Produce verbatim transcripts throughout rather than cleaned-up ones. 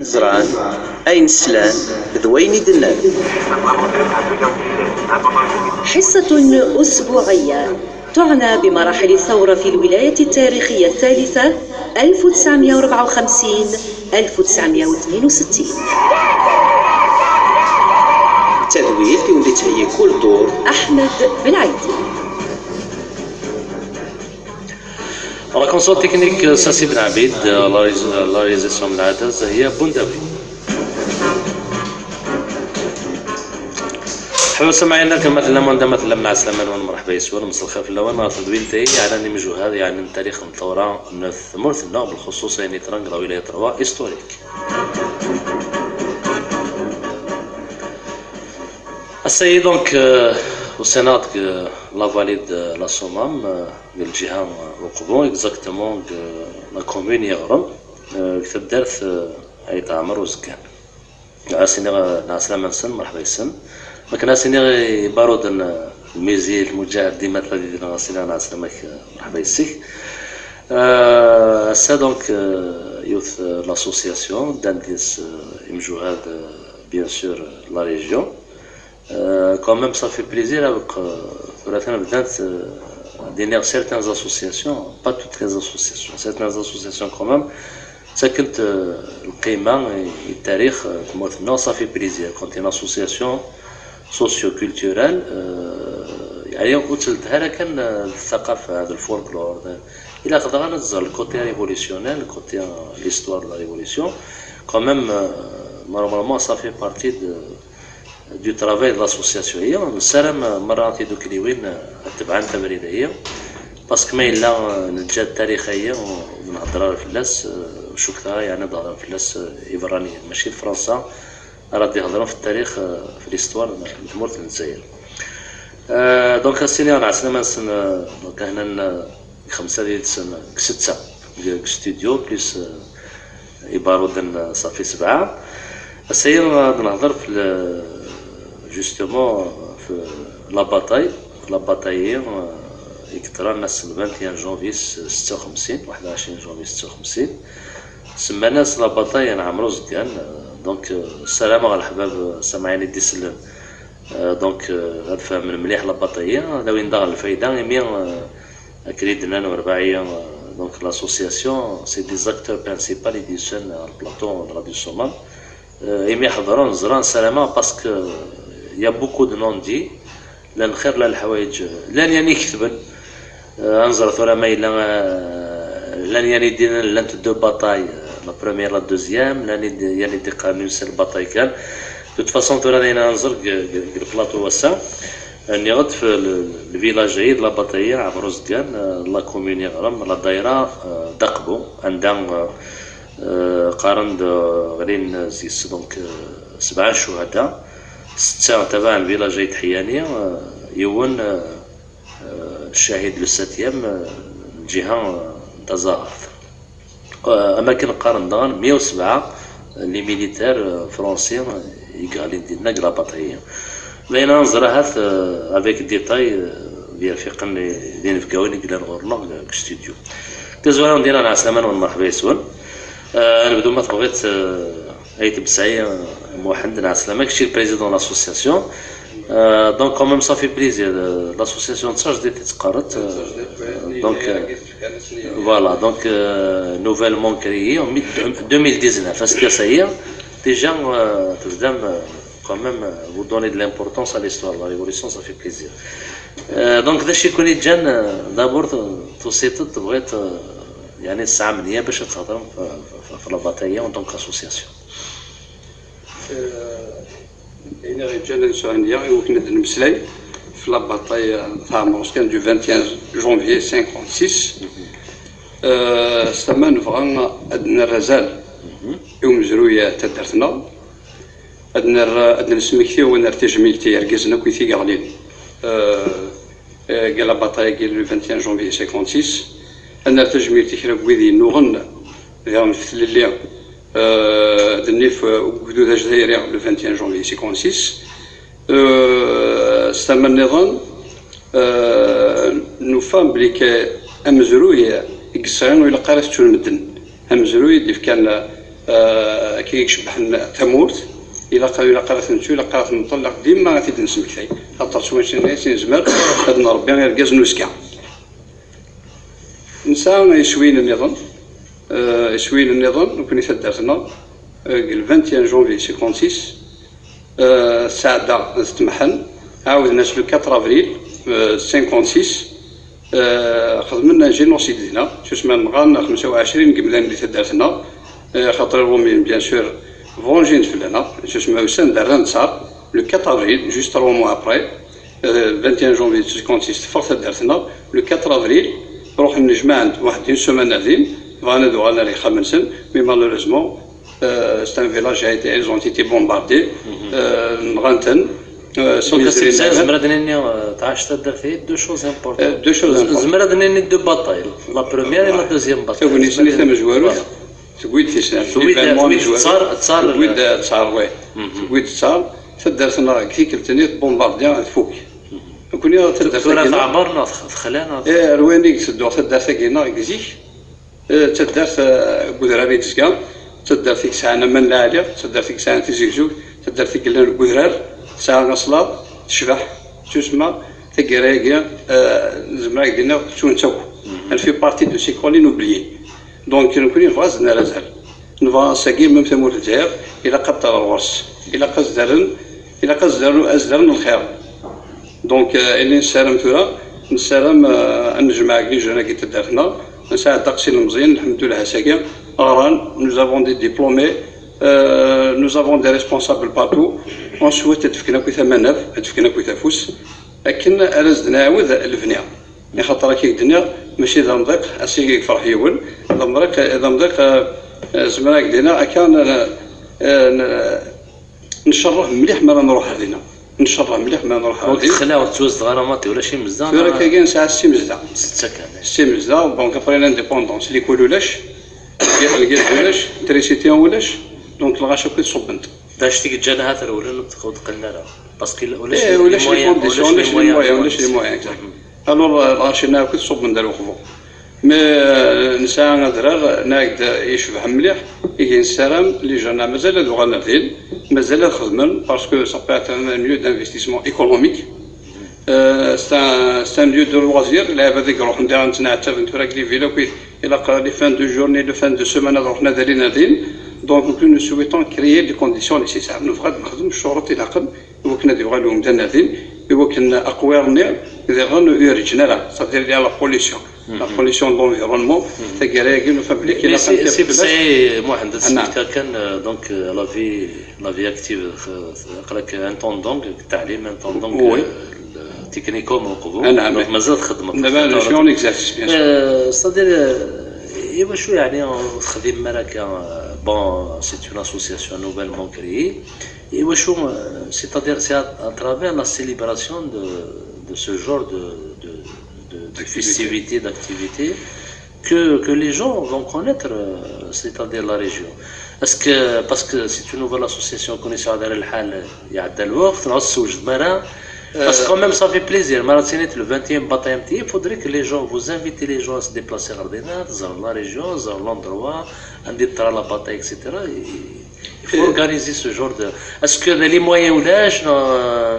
ẓran, ayen slan, d wayen i d-nnan. حصة أسبوعية تعنى بمراحل الثورة في الولاية التاريخية الثالثة ألف وتسعمية وربعة وخمسين ألف وتسعمية واثنين وستين. Tadwilt i wen-d-yettheyyi kultur. أحمد بلعيدي. La console technique, Sassi Ben Abid, la réalisation n lɛada, Zahia Boundaoui. Ḥbab samɛin-nneɣ, ma tellam anda ma tellam, ɛeslama-nwen, mṛeḥba yes-wen, mselxir fell-awen ɣer tedwilt-agi yeɛnan imjuhad, yeɛnan tarix n tawra n tmurt-nneɣ, belxuṣuṣ ayen yeḍran deg la wilaya trois historique. Ass-agi, donc, euh, usiɣ-d deg, euh, la vallée de la Soummam, euh, deg lǧiha, euh, n Uqbu, exactement deg, euh, la commune Iɣrem, euh, deg taddart, euh, Ayt Ɛmer Uzeggan. Ad as-iniɣ, euh, lɛeslama-nsen, mṛeḥba yes-sen. Akken ad as-iniɣ i Baruden, euh, Lmizil, Lmuǧahed, dima tladi dina, ad as-iniɣ lɛeslama-k, euh, mṛeḥba yes-k. Euh, ass-a, donc, euh, yiwet, euh, l'association, ddan deg-s, euh, imjuhad, euh, bien sûr, euh, la région. Euh, quand même, ça fait plaisir, avec, euh, tura kan bdant, euh, ad iniɣ certaines associations, pas toutes les associations, certaines associations quand même, ttakkent, euh, lqima i, i tarix, euh, tmurt-nneɣ, ça fait plaisir. Quand une association socio-culturelle, euh, yeɛni ur teldi ara kan, euh, d ثقافة, d lfolklore, d, ilaq daɣen ad tẓer le côté révolutionnaire, le côté, euh, l'histoire de la révolution. Quand même, euh, normalement, ça fait partie de, du travail de l'association-agi. Nessaram, euh, merra tidukliwin, euh, ad tebɛent abrid-agi, parce que ma yella, euh, neǧǧa-d tarix-agi, ur, ur nhedder ara fell-as, euh, ur cukkeɣ ara, yeɛni, ad hedren fell-as, euh, iberraniyen, mačči d Fransa ara d-ihedren f tarix, euh, f l'histoire n, n tmurt n Lezzayer. Euh, donc, ad as-iniɣ lɛeslama-nsen, euh, donc, hnan, euh, deg xemsa yid-sen, deg setta, deg, deg studio, plus, euh, Ibaruden, euh, ça fait sebɛa. Ass-agi, euh, ad nehder f le, justement, f la bataille, f la bataille, euh, i yeḍran ass n vingt et un janvier s-, setta u xemsin, waḥed u ɛecrin janvier setta u xemsin. Semman-as la bataille n Ɛmer Uzeggan, euh, donc, euh, ssarameɣ leḥbab, euh, samɛin i d-isellen, euh, donc, euh, ad fehmen mliḥ la bataille, ad awin daɣen lfayda, imi, euh, akken i d-nnan urbaɛ-agi, euh, donc l'association, c'est des acteurs principaux i d-yusan ɣer le plateau n Radio Soummam. Euh, imi ḥeḍren, ẓran, ssarameɣ, parce que, euh, il y a beaucoup de non-dits, llan xir, llan leḥwayeǧ, euh, llan yan iketben. Euh, ad nẓer tura ma yella, euh, llan yan i d-yennan llant deux batailles, euh, la première, la deuxième, llan i d-, yan i d-iqqaren une seule bataille kan. De toute façon, tura d ayen ad nẓer deg, deg, deg le plateau ass-a. Nniɣ-d f le, le village-agi d la bataille, Ɛmer Uzeggan, euh, la commune Iɣrem, la daïra, euh, d Aqbu, anda, euh, euh, qqaren-d, euh, ɣlin zis, donc, euh, sebɛa n ccuhada, setta tabaɛ n village Ayt Ḥyani, euh, yiwen, euh, euh, ccahid le septième, euh, n lǧiha, euh, n Tazaɣart. Euh, am akken qqaren daɣen, meyya u sebɛa les militaires, euh, français, euh, i yeɣlin dinna deg la bataille. D ayen ad nẓer ahat, euh, avec détail, euh, d yirfiqen d inebgawen i yellan ɣur-neɣ deg studio. Tazwara n dinna, lɛeslama-nwen, mṛeḥba yes-wen. Euh, ad nebdu, ma tebɣiḍ, euh, Ayt Besɛi, euh, Muḥend, lɛeslama, kečč i le président de l'association. Euh, donc, quand même, ça fait plaisir. Euh, l'association d tajdit i teqqareḍ, euh, donc, euh, voilà, donc, euh, nouvellement créée en mille, deux mille dix-neuf, ass-agi, déjà, euh, tebdam, euh, quand même, euh, vous donnez de l'importance à l'histoire de la Révolution, ça fait plaisir. Euh, donc, d acu i ken-yeǧǧan, euh, d'abord, tu-, tusiḍ-d, tebɣiḍ, euh, yeɛni, tesɛam nniya bac ad thedrem f, f, f, f la bataille en tant qu'association? Euh, ayen i ɣ-yeǧǧan ad nesɛu nniya i wakken ad d-nemmeslay f la bataille, euh, taɛemruẓt kan du vingt et un janvier cinquante-six. Euh, s tama nebɣa ad nerr azal i umezruy n taddart-nneɣ, ad nerr, ad d-nesmekti, ad nerr tajmilt i yergazen akk i tigeɣlin, euh, euh, deg la bataille-agi le vingt et un janvier cinquante-six, ad nerr tajmilt i kra n wid yennuɣen diɣen f tlelli, euh, d nnif, euh, ugdud ajdayri le vingt et un janvier cinquante-six. Euh, s tama nniḍen, euh, nufa belli k-, amezruy i yesɛi ur ilaq ara tettun medden. Amezruy i d-ifkan, euh, Akka i icebbḥen tamurt, ilaq ilaq ara t-nettu, ilaq ara t-nṭel, ilaq dima ad t-id-nesmektay, xaṭer s wacu i nezmer ad nṛebbi irgazen n uzekka. Nesɛa iswiyen nniḍen, eh, iswiyen nniḍen, nekkni taddart-nneɣ, eh, deg le vingt et un janvier cinquante-six, eh, tesɛedda d temḥen, ɛawden-as le quatre avril, eh, cinquante-six, eh, xedmen un génocide dinna, susmen nɣan xemsa u ɛecrin n yimdanen di taddart-nneɣ, eh, xaṭer Iṛumiyen, bien sûr, venjin-d fell-aneɣ, susmen usan-d rran-d ttaṛ, le quatre avril, juste trois mois après, eh, vingt et un janvier cinquante-six teffeɣ taddart-nneɣ, le quatre avril, ruḥen jemɛen-d waḥed une semaine ar din, bɣan ad uɣalen ar yexxamen-nsen, mais malheureusement, euh, c'est un village a été, ils ont été bombardés, euh, nɣan-ten, euh, s Donc, yizri-nsen. Zemreɣ ad nini, euh, tɛac taddart-agi deux choses importantes. Euh, deux choses importantes. Zemreɣ ad nini deux batailles. La première et la deuxième bataille. Tagnit-nni tamezwarut, voilà, tewwi-d tisnat, tewwi-d, l'événement tewwi-d amezwaru, ttaṛ, ttaṛ, tewwi-d ttaṛ, ouais. Tewwi-d ttaṛ, taddart-nneɣ deg tikkelt-nni tbombardi, tfuk. Nekkni taddart-agi-nneɣ teɛber neɣ tex-, texla neɣ... Eh, ar wayen i iteddu taddart-agi-nneɣ deg zik, eh, d taddart, eh, deg udrar i d-tezga, d taddart i yesɛan aman lɛali, d taddart i yesɛan tizegzug, d taddart i yellan deg udrar, tesɛa aslaḍ, tecbeḥ, tettusemma, taggara-agi, eh, nezmer ad d-iniɣ tettun-tt akk. Elle fait partie de ces collines oubliées. Donc, nekkni nebɣa ad s-nerr azal. Nebɣa ass-agi, même tamurt n Lezzayer, ilaq ad terr ɣur-s. Ilaq ad s-derren, ilaq ad s-derren, ad s-derren lxir. Donc, euh, ayen nessaram tura, nessaram, euh, ad nejmeɛ deg les jeunes-agi n taddart-nneɣ, nesɛa ddeqs ilemẓiyen, lḥemdullah, ass-agi, ɣran, nous avons des diplômés, euh, nous avons des responsables partout, on souhaite ad d-fken akk amanaf, ad d-fken akk afus, akken ara s-d-nɛawed lebni. Axaṭer akka i k-d-nniɣ, mačči d amḍiq, ass-agi i yefreḥ yiwen, d amḍiq, d amḍiq, euh, euh, zemreɣ ad k-d-iniɣ, akka, euh, euh, Ncerreḥ mliḥ mi ara nruḥ ar dinna. Ncerreḥ mliḥ mi ara nruḥ ar dinna. Ur texla, ur tettwazdeɣ ara maḍi, ulac imezdaɣ. Tura neɣ akka kan nesɛa setta imezdaɣ. Setta kan. Setta imezdaɣ, donc après l'indépendance, l'école ulac, lgaz ulac, l'électricité ulac, donc lɣaci akk i tṣubbent. D acu i t-yeǧǧan ahat rewlen ur d-qqlen ara. Parce que ulac, eh, ulac les conditions, ulac les moyens, ulac les moyens, exact. Alors, euh, lɣaci-nni akk i tṣubbent ar uqbu. Mais, euh, nesɛa adrar, nnan-ak-d yecbeḥ mliḥ, i nessaram, les jeunes mazal ad uɣalen ar din, mazal ad xedmen, parce que ça peut être un lieu d'investissement économique. Euh, c'est un, c'est un lieu de loisir, lɛibad i iruḥen diɣen ttneɛtaben tura deg les villes akk, ilaq les fins de journée, les fins de semaine ad ruḥen ad alin ar din. Donc, nous souhaitons créer les conditions nécessaires. Nebɣa ad nexdem ccuruṭ ilaqen, i wakken ad yuɣal umdan ar din, i wakken aqwiṛ-nni diɣen ur yeǧǧen ara, c'est-à-dire il y a la pollution. La pollution de l'environnement, taggara-agi nufa belli ilaq ad nefk fell-as. Si Besɛi Muḥend, ad d-smektiɣ kan, euh, donc, euh, la vie, la vie active, euh, aql-ak intendant deg ttaɛlim, intendant deg, euh, le technicum uqbu. Donc mazal txeddmeḍ. D'abord, je suis en exercice, bien sûr. Euh, c'est-à-dire, euh, i wacu yeɛni ur texdimem ara akka, euh, bon, c'est une association nouvellement créée. Et iwacu, euh, c'est-à-dire, c'est à, à travers la célébration de, de ce genre de, de, de, de festivités, d'activités, que, que les gens vont connaître, euh, c'est-à-dire la région. Est-ce que, parce que c'est une nouvelle association, كون يسعد على الحال يعدى الوقت، نعود السوج دمارة. Parce que quand même, ça fait plaisir. Marat Sinit, le vingt et un bataille, il faudrait que les gens, vous invitez les gens à se déplacer à Ardénat, زاروا la région, زاروا l'endroit, عندي ترى la bataille, et cetera. Et, Il faut organiser ce genre de... Est-ce que les moyens ulac, euh,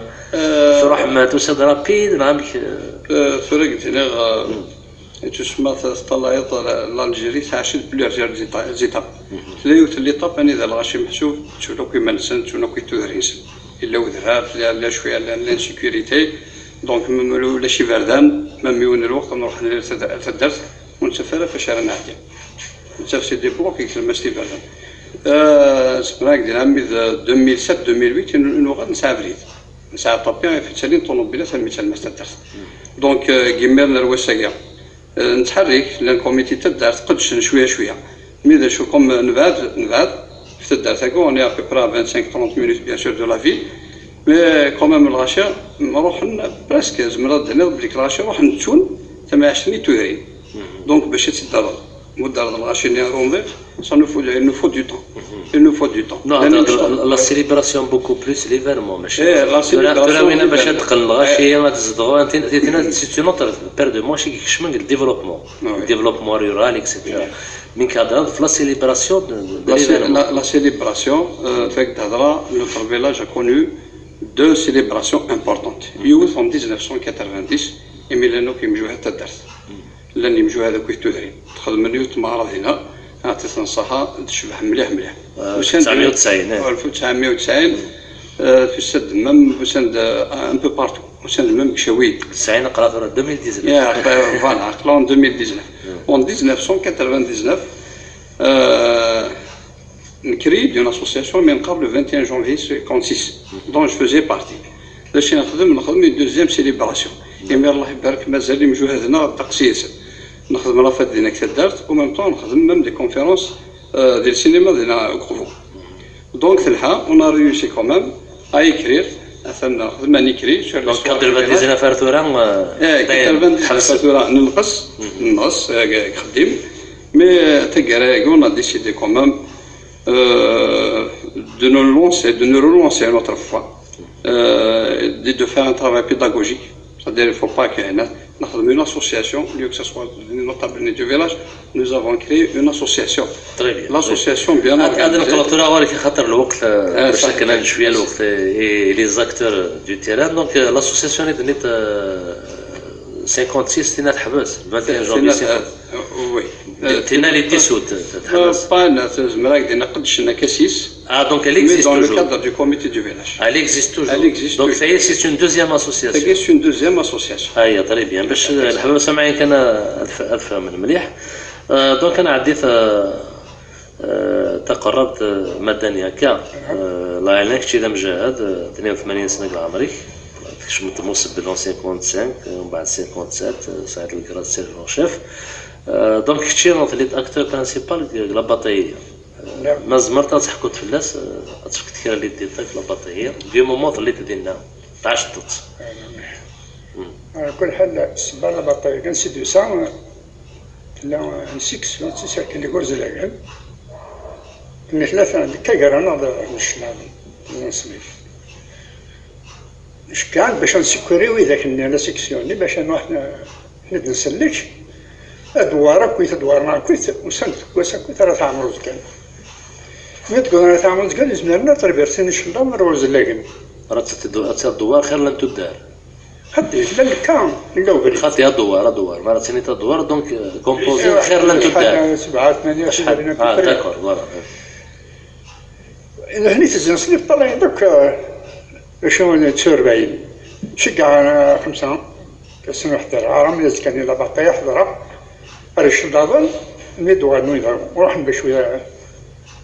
tṛuḥem, tusa-d rapide, neɣ amek? Euh, tura i k-d-nniɣ, euh, yettusemma teṭṭalayeḍ l'Algérie tesɛa cced plusieurs étapes. Tella yiwet n l'étape anida lɣaci meḥsub ttun akk iman-nsen, ttun akk tudrin-nsen. Yella udrar, tella, tella cwiya, tella l'insécurité. Donc, même ulac iberdan, même yiwen n lweqt ad nruḥ ar taddart, ur nettaf ara f acu ara nɛeddi. Nettaf c'est des blocs i tlemmast iberdan. Euh, zemreɣ ad k-d-iniɣ, armi d deux mille sept, deux mille huit, i nuɣal nesɛa abrid. Nesɛa ṭapi i yettalin ṭunubilat armi d talemmast taddart. Donc, euh, deg imiren ar wass-agi, euh, nettḥerrik, llan comité n taddart, qeddcen cwiya cwiya. Mi d acu, comme nebɛed, nebɛed, f taddart-agi, on est à peu près à vingt-cinq, trente minutes, bien sûr, de la ville. Mais quand même, lɣaci ruḥen presque, zemreɣ ad d-iniɣ belli lɣaci ruḥen ttun tamɛict-nni n tudrin. Donc, bac ad tt-id-terreḍ, ma d-terreḍ lɣaci-nni ar umḍiq, ça nous faut, il nous faut du temps. Il nous faut du temps. Non, la, la, la célébration beaucoup plus l'événement, mačči. Eh, la célébration, tura, tura wina bac ad d-qqlen lɣaci, ad tzedɣen, tin, tin, tin, c'est une autre paire de manches i ikecmen deg le développement. Ah oui. Le développement rural, et cetera. Oui. Mi k-hedreḍ ɣef la célébration de, de La, cé- l'événement. la- la célébration, euh, Fek Dhadra, notre village a connu deux célébrations importantes. Yiwet en dix-neuf cent quatre-vingt-dix, imi llan akk yimjuhad n taddart. Llan yimjuhad akk i tudrin. Txedmen yiwet tmeɣra dinna, ɛṭi-ten ṣṣaḥa, tecbeḥ mliḥ mliḥ. Euh, Usan-d- ألف وتسعمية وتسعين, eh. ألف وتسعمية وتسعين, euh, tusa-d même, usan-d, euh, un peu partout. Usan-d même deg Cawid. تسعين aql-aɣ tura deux mille dix-neuf. Ya, euh, voilà, aql-aɣ en deux mille dix-neuf. En dix-neuf cent quatre-vingt-dix-neuf, euh, on crée une association, mais encore le vingt et un janvier cinquante-six, dont je faisais partie. D acu i nexdem? Nexdem une deuxième célébration. Imi Allah ibarek, mazal imjuhad-nneɣ ddeqs-nsen. Nexdem la fête dinna deg taddart, en même temps nexdem même des conférences, euh, di le cinéma dinna deg Uqbu. Donc telha, on a réussi quand même à écrire, atan nexdem un écrit sur Donc l'histoire du village. quatre-vingt-dix-neuf ar tura, euh, Eh, dayen, quatre-vingt-dix tḥebsem. Tura nenqes, nenqes, eh, xeddim. Mais euh, taggara-agi, on a décidé quand même, euh, de nous lancer, de nous relancer une autre fois, euh, et de faire un travail pédagogique. C'est-à-dire, il ne faut pas que نخدم une association, au lieu que ce soit des notables du village, nous avons créé une association. Très bien. L'association bien هذا هذا organisée. نقرا tura ɣur-k خاطر الوقت, euh, آه، باش صحيح. كان شويه الوقت, et les acteurs du terrain. Donc euh, l'association اللي بنيت, euh, cinquante-six تينا تحبس, vingt et un janvier C'est- cinquante. euh, oui. تينا اللي dissoute, Euh, تحبس. Pas une, c'est زعما راك دينا قدشنا كاسيس. Ah, donc elle Mais existe dans le toujours. cadre du comité du village. Elle existe toujours. Elle existe Donc toujours. ça y est, c'est une deuxième association. C'est une deuxième association. هيا, très bien. باش الحبابة سامعين كان أتف- أفهم مليح. آه، donc أنا عديت, آه، آه، تقربت, آه، مدني هكا. آه، الله يعينك, كنتي دا مجاهد, آه، اثنين وثمانين سنة ديال عمرك. كنت مسبل en cinquante-cinq, آه، ومن بعد cinquante-sept, آه، صعد للكراد سيرجون شيف. آه، donc كنتي نوض لي acteur principal ديال la bataille. نعم. ما زمرت تحكوت فلاس, آه، تفكت كرا لي ديتاك la bataille. Du moment ظليت دينا, تعشطت. على كل حال السبة la bataille كان سي دوسا, كنا نسيكسيون تساكن لي كورز لاكن. كنا ثلاثة كاكرا ناض نشنا نسميك. شكان باش نسكري وإذا كنا la section اللي باش نروح ن- ند نسلك. أدوار أكويت، أدوار ما أكويت, وسند كواس أكويت راه تعمرو زكان. ما تقول راه تعمرو زكان, يزمرنا تربيرتين إن شاء الله من روز لاكن. راه تتدو-، تدوار خير لن تدار. حتى لا الكام إلا وبريد. خاطي هاد دوار, هاد دوار, ما راه تاني تا دوار, donc, آه, composé خير لن تدار. سبعة ثمانية شحال؟ سبعة اه, كبريت. D'accord, voilà. هني تزين سليب طلعين دوك, آه، شنو تسعة وأربعين. شقع أنا خمسة. كسن واحد العرام اللي كان إلا باقي يحضر. راه الشلاضن مي دوار نويضا. ورحنا بشوية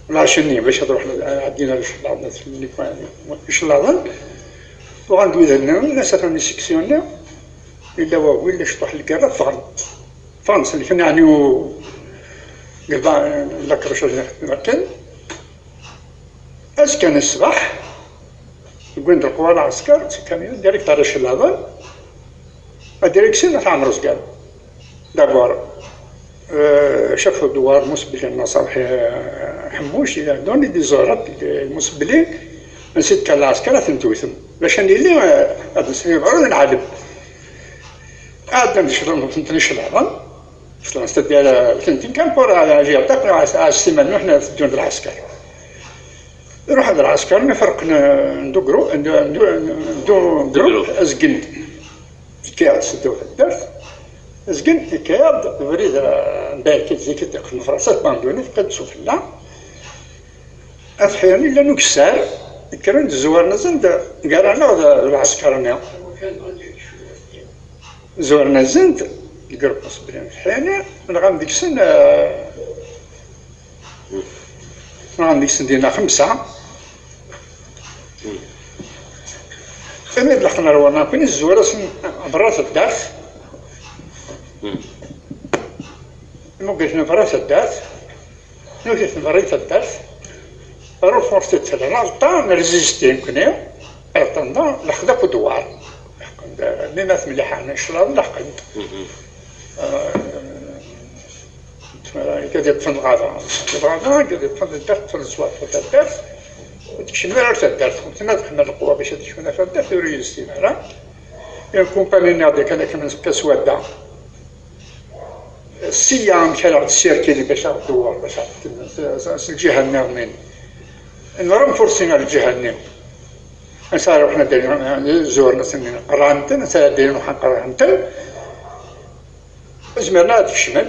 العشنية باش تروح عندنا الشلاضن. الشلاضن. وغندوي ذا الناس ثاني سيكسيونير. إلا هو وين شطح الكرة فغن. فغن سلكن يعني و قبا لا كروش لكن. أزكى الصباح وين القوى العسكر كاميون ديريكت على الشلاضن. ديريكسيون تاع عمرو زكان. دابور, آه، شافوا دوار مسبلين مصالح, آه، حموش, إلى دوني دي زورات مسبلين. نسيت كان العسكر تنتوثم باش نلي, آه، هاد السنة بعرض نعلم. عاد نشرب، كنت نشرب. شلون استدير كنت كان بور على جهة تاع السيمان نحن في الجند العسكر. نروح هذا العسكر نفرق ن-، ندو جرو-، ندو، ندو، ندو جروب أزقن. كياد سدو في الدرس. أزقن كياد بريد، آه، باكي زي كده في المفرسات باندوني قد سفلا. أفحياني لأنه كسار. كرن زوار نزند قال أنا هذا العسكر أنا. زورنا زند، القرب صبرين الحياني، نغام ديك سن، آه، نغام ديك سن دينا خمسة. فمن لقنا روانا كون الزورة سن برا الدارت. مو قلت لنا برا الدارت. نوتي تمريت الدرس. روفورسي تسلنا الطان ريزيستي يمكن. الطان لخدا كدوار. مي ما تمليح انا شراب لحقن. كذا تفن غابة. غابة كذا تفن الدرس، تفن الزوار، تفن الدرس. وتكشم غير الدرس. كنت نتحمل القوة باش تكشمنا في الدرس وريزيستي معنا. الكومباني ناضي كان كمن كسوة. Sya amek ara ɣ-d-ssirkili bac ad ɣ-d-dewwer, bac ad ɣ-d-, s, s, s lǧiha nniḍen. Nrenforsi ar lǧiha-nni. Ansa ara ruḥen ad d-, zuren asen-nni qerrɛen-ten, ansa ara d-ruḥen qerrɛen-ten. Zemren ad d-kecmen.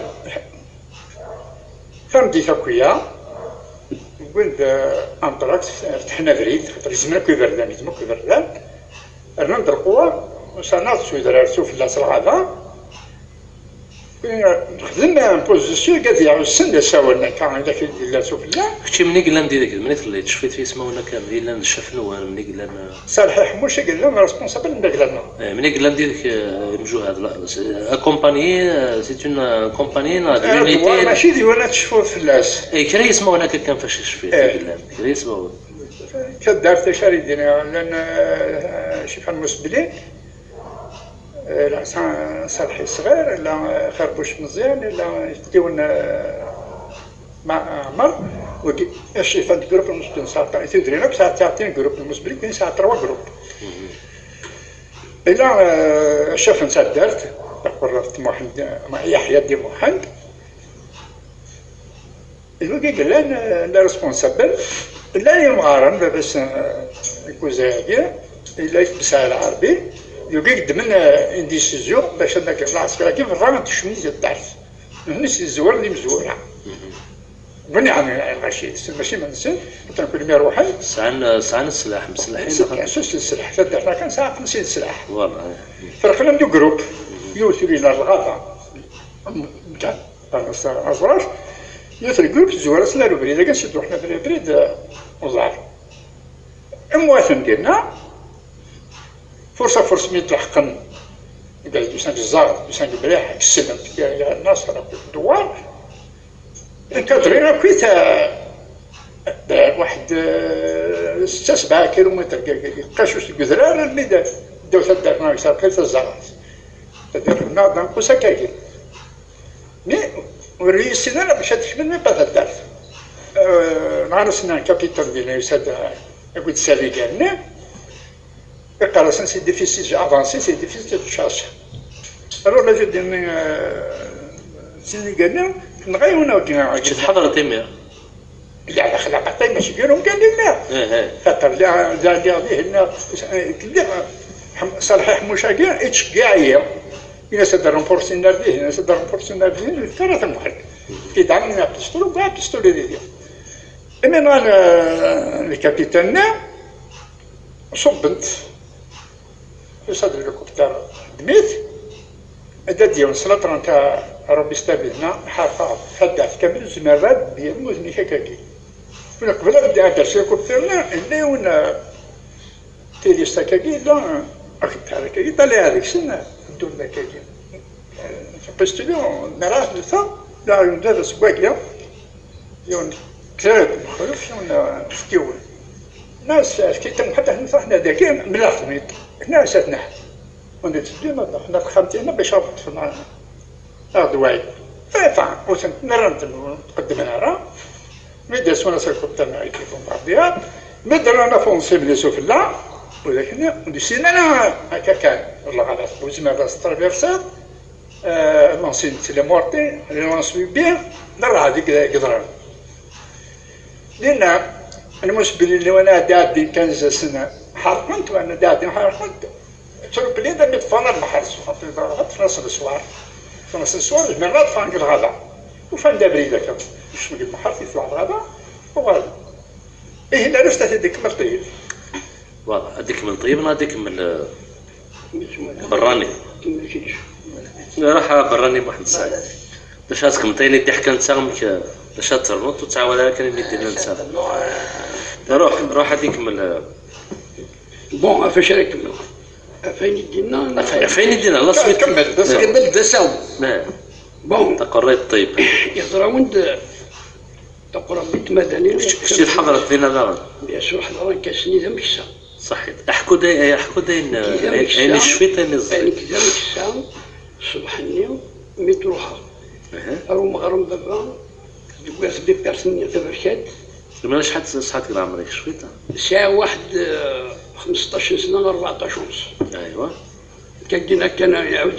Tameddit akk-ya, wwin-d, eh, anṭrakt, fetḥen abrid, xaṭer gezmen akk iberdan, gezmen akk iberdan. Rnan-d lqewwa, ussan-a s udrar s ufella s lɣaba. Nexdem un position, gad yaɣ ussen d asawen akka, anda k-id-yella s ufella. Kečči mni yellan di deg, mni telliḍ, tcfiḍ fi ismawen akka, mni yellan d ccaf nwen, mni yellan, eh, Salḥi Ḥemmuc i yellan responsable n dagla-nneɣ. Eh, mni yellan di deg, eh, mjuhad, la, c'est, accompagné, eh, c'est une, eh, compagnie, neɣ d Eh, l'unité. Mačči d yiwen ad tecfuḍ fell-as. Eh, kra yismawen akka kan fac tcfiḍ, eh, yellan, kra yismawen. Taddart d acu ara d-iniɣ, llan, eh, Cifan Musbli, eh, la Sa-, Salḥi Sɣir, la, eh, Xerbuc Meẓyan, la Tiwen, eh, Ma-, Ɛmer, wagi, eh, Cifan d grupp n Musbli, nesɛa, tudrin akk sɛa ttiɛtin grupp n Musbli, kun sɛa trois groupes. Ila, eh, ccaf n taddart, taqurraft Muḥend, eh, Yaḥya Di Muḥend, D wigi i yellan, eh, la responsable, llan yemɣaren, baba-s, eh, deg uzay-agi, yella yeḥbes ar lɛerbi, d wigi i yeddmen, eh, une décision bac ad nagi lɛesker-agi berra ad d-kecmen di taddart. Nutni s-yezwaren d imezwura. Bni ɛni lɣaci, mačči iman-nsen, atan kul mi ruḥen. Sɛan, sɛan sslaḥ, mselḥin. Sslaḥ, s sslaḥ, taddart-a kan sɛa xemsin sslaḥ. Voilà. Ferqen-am-d ugrup, yiwet ur yelli ar lɣaba. Aẓraf, yiwet n lgrup tezwar-asen ar ubrid-agi, ansi d-ruḥen abrid, abrid, eh, uẓar. Am waten dinna, furs a furs mi d-leḥqen, d-, d-usan deg ẓẓar, d-usan deg ubriḥ, deg sselem, deg Naṣer akked Dewwar, nkadrin akkit, eh, d-, waḥed, eh, setta sebɛa kilumitr, g-, g-, g-, qacus deg udrar, almi d-, ddaw taddart neɣ deg taddart taẓarat. Taddart-nneɣ d anqus akkagi. Mi ur yessin ara bac ad tekmel mi pas taddart. Euh, nɣan-asen un capitaine dinna yusa-d, euh, akked Saligan-nni. Iqqar-asen c'est difficile, j'ai avancé, c'est difficile de chercher. Alors la je dis, euh, Saligan-nni, nɣa yiwen. Kečč tḥeḍreḍ imir? Lliɣ daxel aqaṭay, mačči deg umkan i lliɣ. Ih, ih. Xaṭer lliɣ, lliɣ, lliɣ dihin, lliɣ, lliɣ, Ḥem-, Ṣalḥi Ḥemmuc-agi, ittceggiɛ-iyi. Ini-as ad renforsin ar dihin, ini-as ad renforsin ar dihin, ur yefka ara tamhelt. Kidɛan apistol, wwiɣ apistol ad idiɣ. Imi nɣan, eh, lkapitan-nni, ṣubbent. Yusa-d lhelikupter, ddem-it, ad d-yawen s latrant arubis tabidna, ḥerqeɣ taddart kamel, ur zmireɣ ad d-yawi udem-ik akkagi. Win qbel ad d-, ad d-ters lhelikupter-nni, yella yiwen, eh, tirist akkagi, yella, eh, akettar akkagi, ṭaliɛ deg-sen, ddun akkagi. Eh, lpistuli, nniɣ-as d ta, la, d baba-s n wagi, yiwen, kra n Mexluf, yiwen, eh, n Fkiwen. Nniɣ-as, efk-it-id ḥatta ḥna, ḥna dagi, mleɣ-ten-id. Nniɣ-as, ad neḥ-, ur netteddu, ma d-, ḥna texxamt-ina bac ad ṭṭfen, ad ɣ-d-waɛi. Enfin, ur ten-, ur ten-tqeddmen ara. Mi d-asun aselkubṭer-nni i d-ibumbardiya, mi d-rran afunṣi-nni s ufella, ur d-ak-nni, ur d-yessin ara akka kan, lɣalat, ur tezmireḍ ad s-traverseḍ, eh, lansin n tlemurti, les lance-flammes, d rrɛed i yeḍran. Dinna, lmusbili-nni wana ad d-ɛeddin kan zdasen ḥerqen-t, wana ad d-ɛeddin ḥerqen-t, Ttruplin armi ṭṭfen ar lbeḥr, ṭṭfen-asen leswar. Ṭṭfen-asen leswar, ur zmiren ara ad ṭṭfen deg lɣaba. Ufan-d abrid akka. Yekcem deg lbeḥr, yetleɛ lɣaba, uɣalen. Ihi, nnan-as ad t-id-ikemmel ṭṭbib. Voilà, ad ikemmel ṭṭbib neɣ ad ikemmel, eh, berrani? Ruḥ a berrani Muḥend Saɛid. D acu ad txedmeḍ ayen i d-iḥka netta, amek, eh, d acu ad ternuḍ, ur ttɛawad ara kan ayen i d-yenna netta. Ruḥ, ruḥ ad ikemmel, eh, Bon, ɣef wacu ara kemmleɣ? Ɣef wayen i d-yenna, ɣef, ɣef wayen i d-yenna, la suite. Kemmel, d asawen. Kemmel, d asawen. Nah. Bon. Taqerrit ṭṭib. Yeẓra-wen-d taqerrit n tmadanin. Kečč, kečč i tḥeḍreḍ dinna daɣen? Bien sûr, ḥeḍreɣ-d ass-nni d ameksa. Ṣaḥit. Aḥku-d ay-, aḥku-d ayen, ayen icfiḍ, ayen iẓri. Nekk d ameksa, ṣṣbeḥ-nni, mi d-ruḥeɣ. Aha. Ar umeɣrem baba, d-wwiɣ-d ipart-nni taberkant. Imir acḥal tesɛiḍ deg leɛmer-ik cwiṭ? Sɛiɣ waḥed, eh, xmesṭac n sna, rbeɛṭac u nṣ. Aywa. Kagin akka, iɛawed,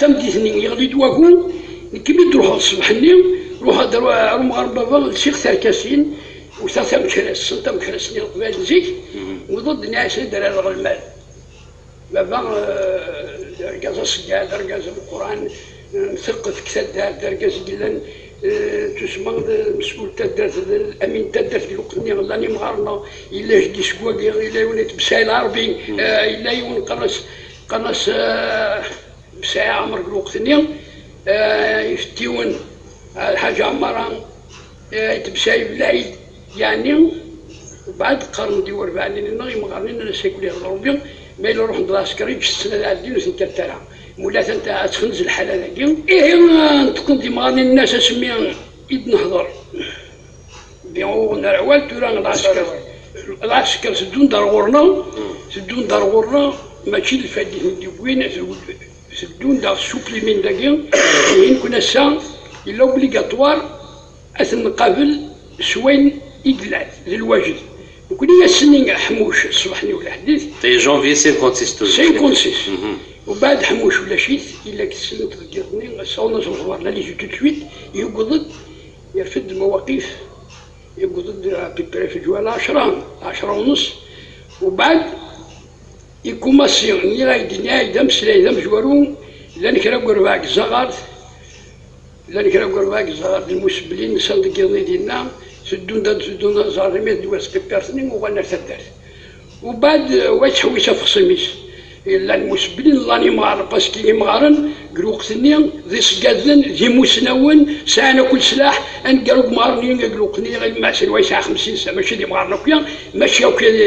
tameddit-nni, yeɣli-d wagu, nekk mi d-ruḥeɣ ṣṣbeḥ-nni, ruḥeɣ-d ar, ar umɣar n baba, lsiɣ tarkasin, wteɣ tamekrast, ssneḍ tamekrast-nni n Leqbayel n zik, wwḍeɣ-d, nniɣ-as ad d-rreɣ lmal. Baba, eh, d argaz aṣeggad, d argaz ameqqran, eh, mteqqet deg taddart, d argaz i yellan, eh, tusma d mesqul n taddart, d amin n taddart deg lweqt-nni, llan imɣaren, yella jeddi seg wagi, yella yiwen itebsay Lɛerbi, eh, yella yiwen qqaren-as, qqaren-as, eh, Besɛi Ɛmer deg lweqt-nni, eh, ifettiwen, eh, Lḥaǧ Ɛmara, eh, itebsay Belɛid, yeɛni, beɛd qqaren-d i werbaɛnin-nneɣ, imɣaren-nni, nnan-as akk lehḍer Rebbi, ma yella ruḥen-d lɛesker, ǧǧet-ten ad ɛeddin, ur ten-ttat ara. Mula atan ad txenz lḥala dagi. Ihi, neṭqen-d imɣaren-nni, nnan-as asmi i d-nehḍer, bi uɣen ar awal, tura lɛesker, lɛesker teddun-d ar ɣur-neɣ, teddun-d ar ɣur-neɣ, mačči d lfayda i ten-id-yewwin, teddun-d ɣef supplimin dagi, ihi nekkni ass-a, yella obligatoire ad ten-nqabel s wayen i yellan, d lwajeb. Nekkni ass-nni Ḥmuc, ṣṣbeḥ-nni ulaḥdit. Et janvier cinquante-six toujours. Cinquante-six. Mhm. Ubeɛd Ḥmuc ulac-it, illa deg teslemt deg yiḍ-nni, sawḍen-as lexbar, la liju tout de suite, yuggeḍ-d, yerfed mawaqif, yuggeḍ-d à peu près f lǧuwa lɛecra, lɛecra u nneṣ. Ubeɛd, ikumasi, nniɣ-ak-d, nniɣ-ak-d ameslay d amezwaru, llan kra n werbaɛ deg Zaɣart, llan kra n werbaɛ deg Zaɣart, d lmusebbelin, nsan deg yiḍ-nni dinna, teddun-d ad teddun ad ẓren imi d ddwa sqippirten-nni, uɣalen ar taddart. Ubeɛd, wa yettḥewwis afexṣim-is. Llan lmusebbelin, llan imɣaren, parce que imɣaren, deg lweqt-nni, d iṣeggaden, d imusnawen, sɛan akk leslaḥ, aneggaru n yimɣaren-nni deg lweqt-nni, iɣil Maɛsen wa yesɛa xemsin sna, mačči d imɣaren akk ya, mačči akk ya d,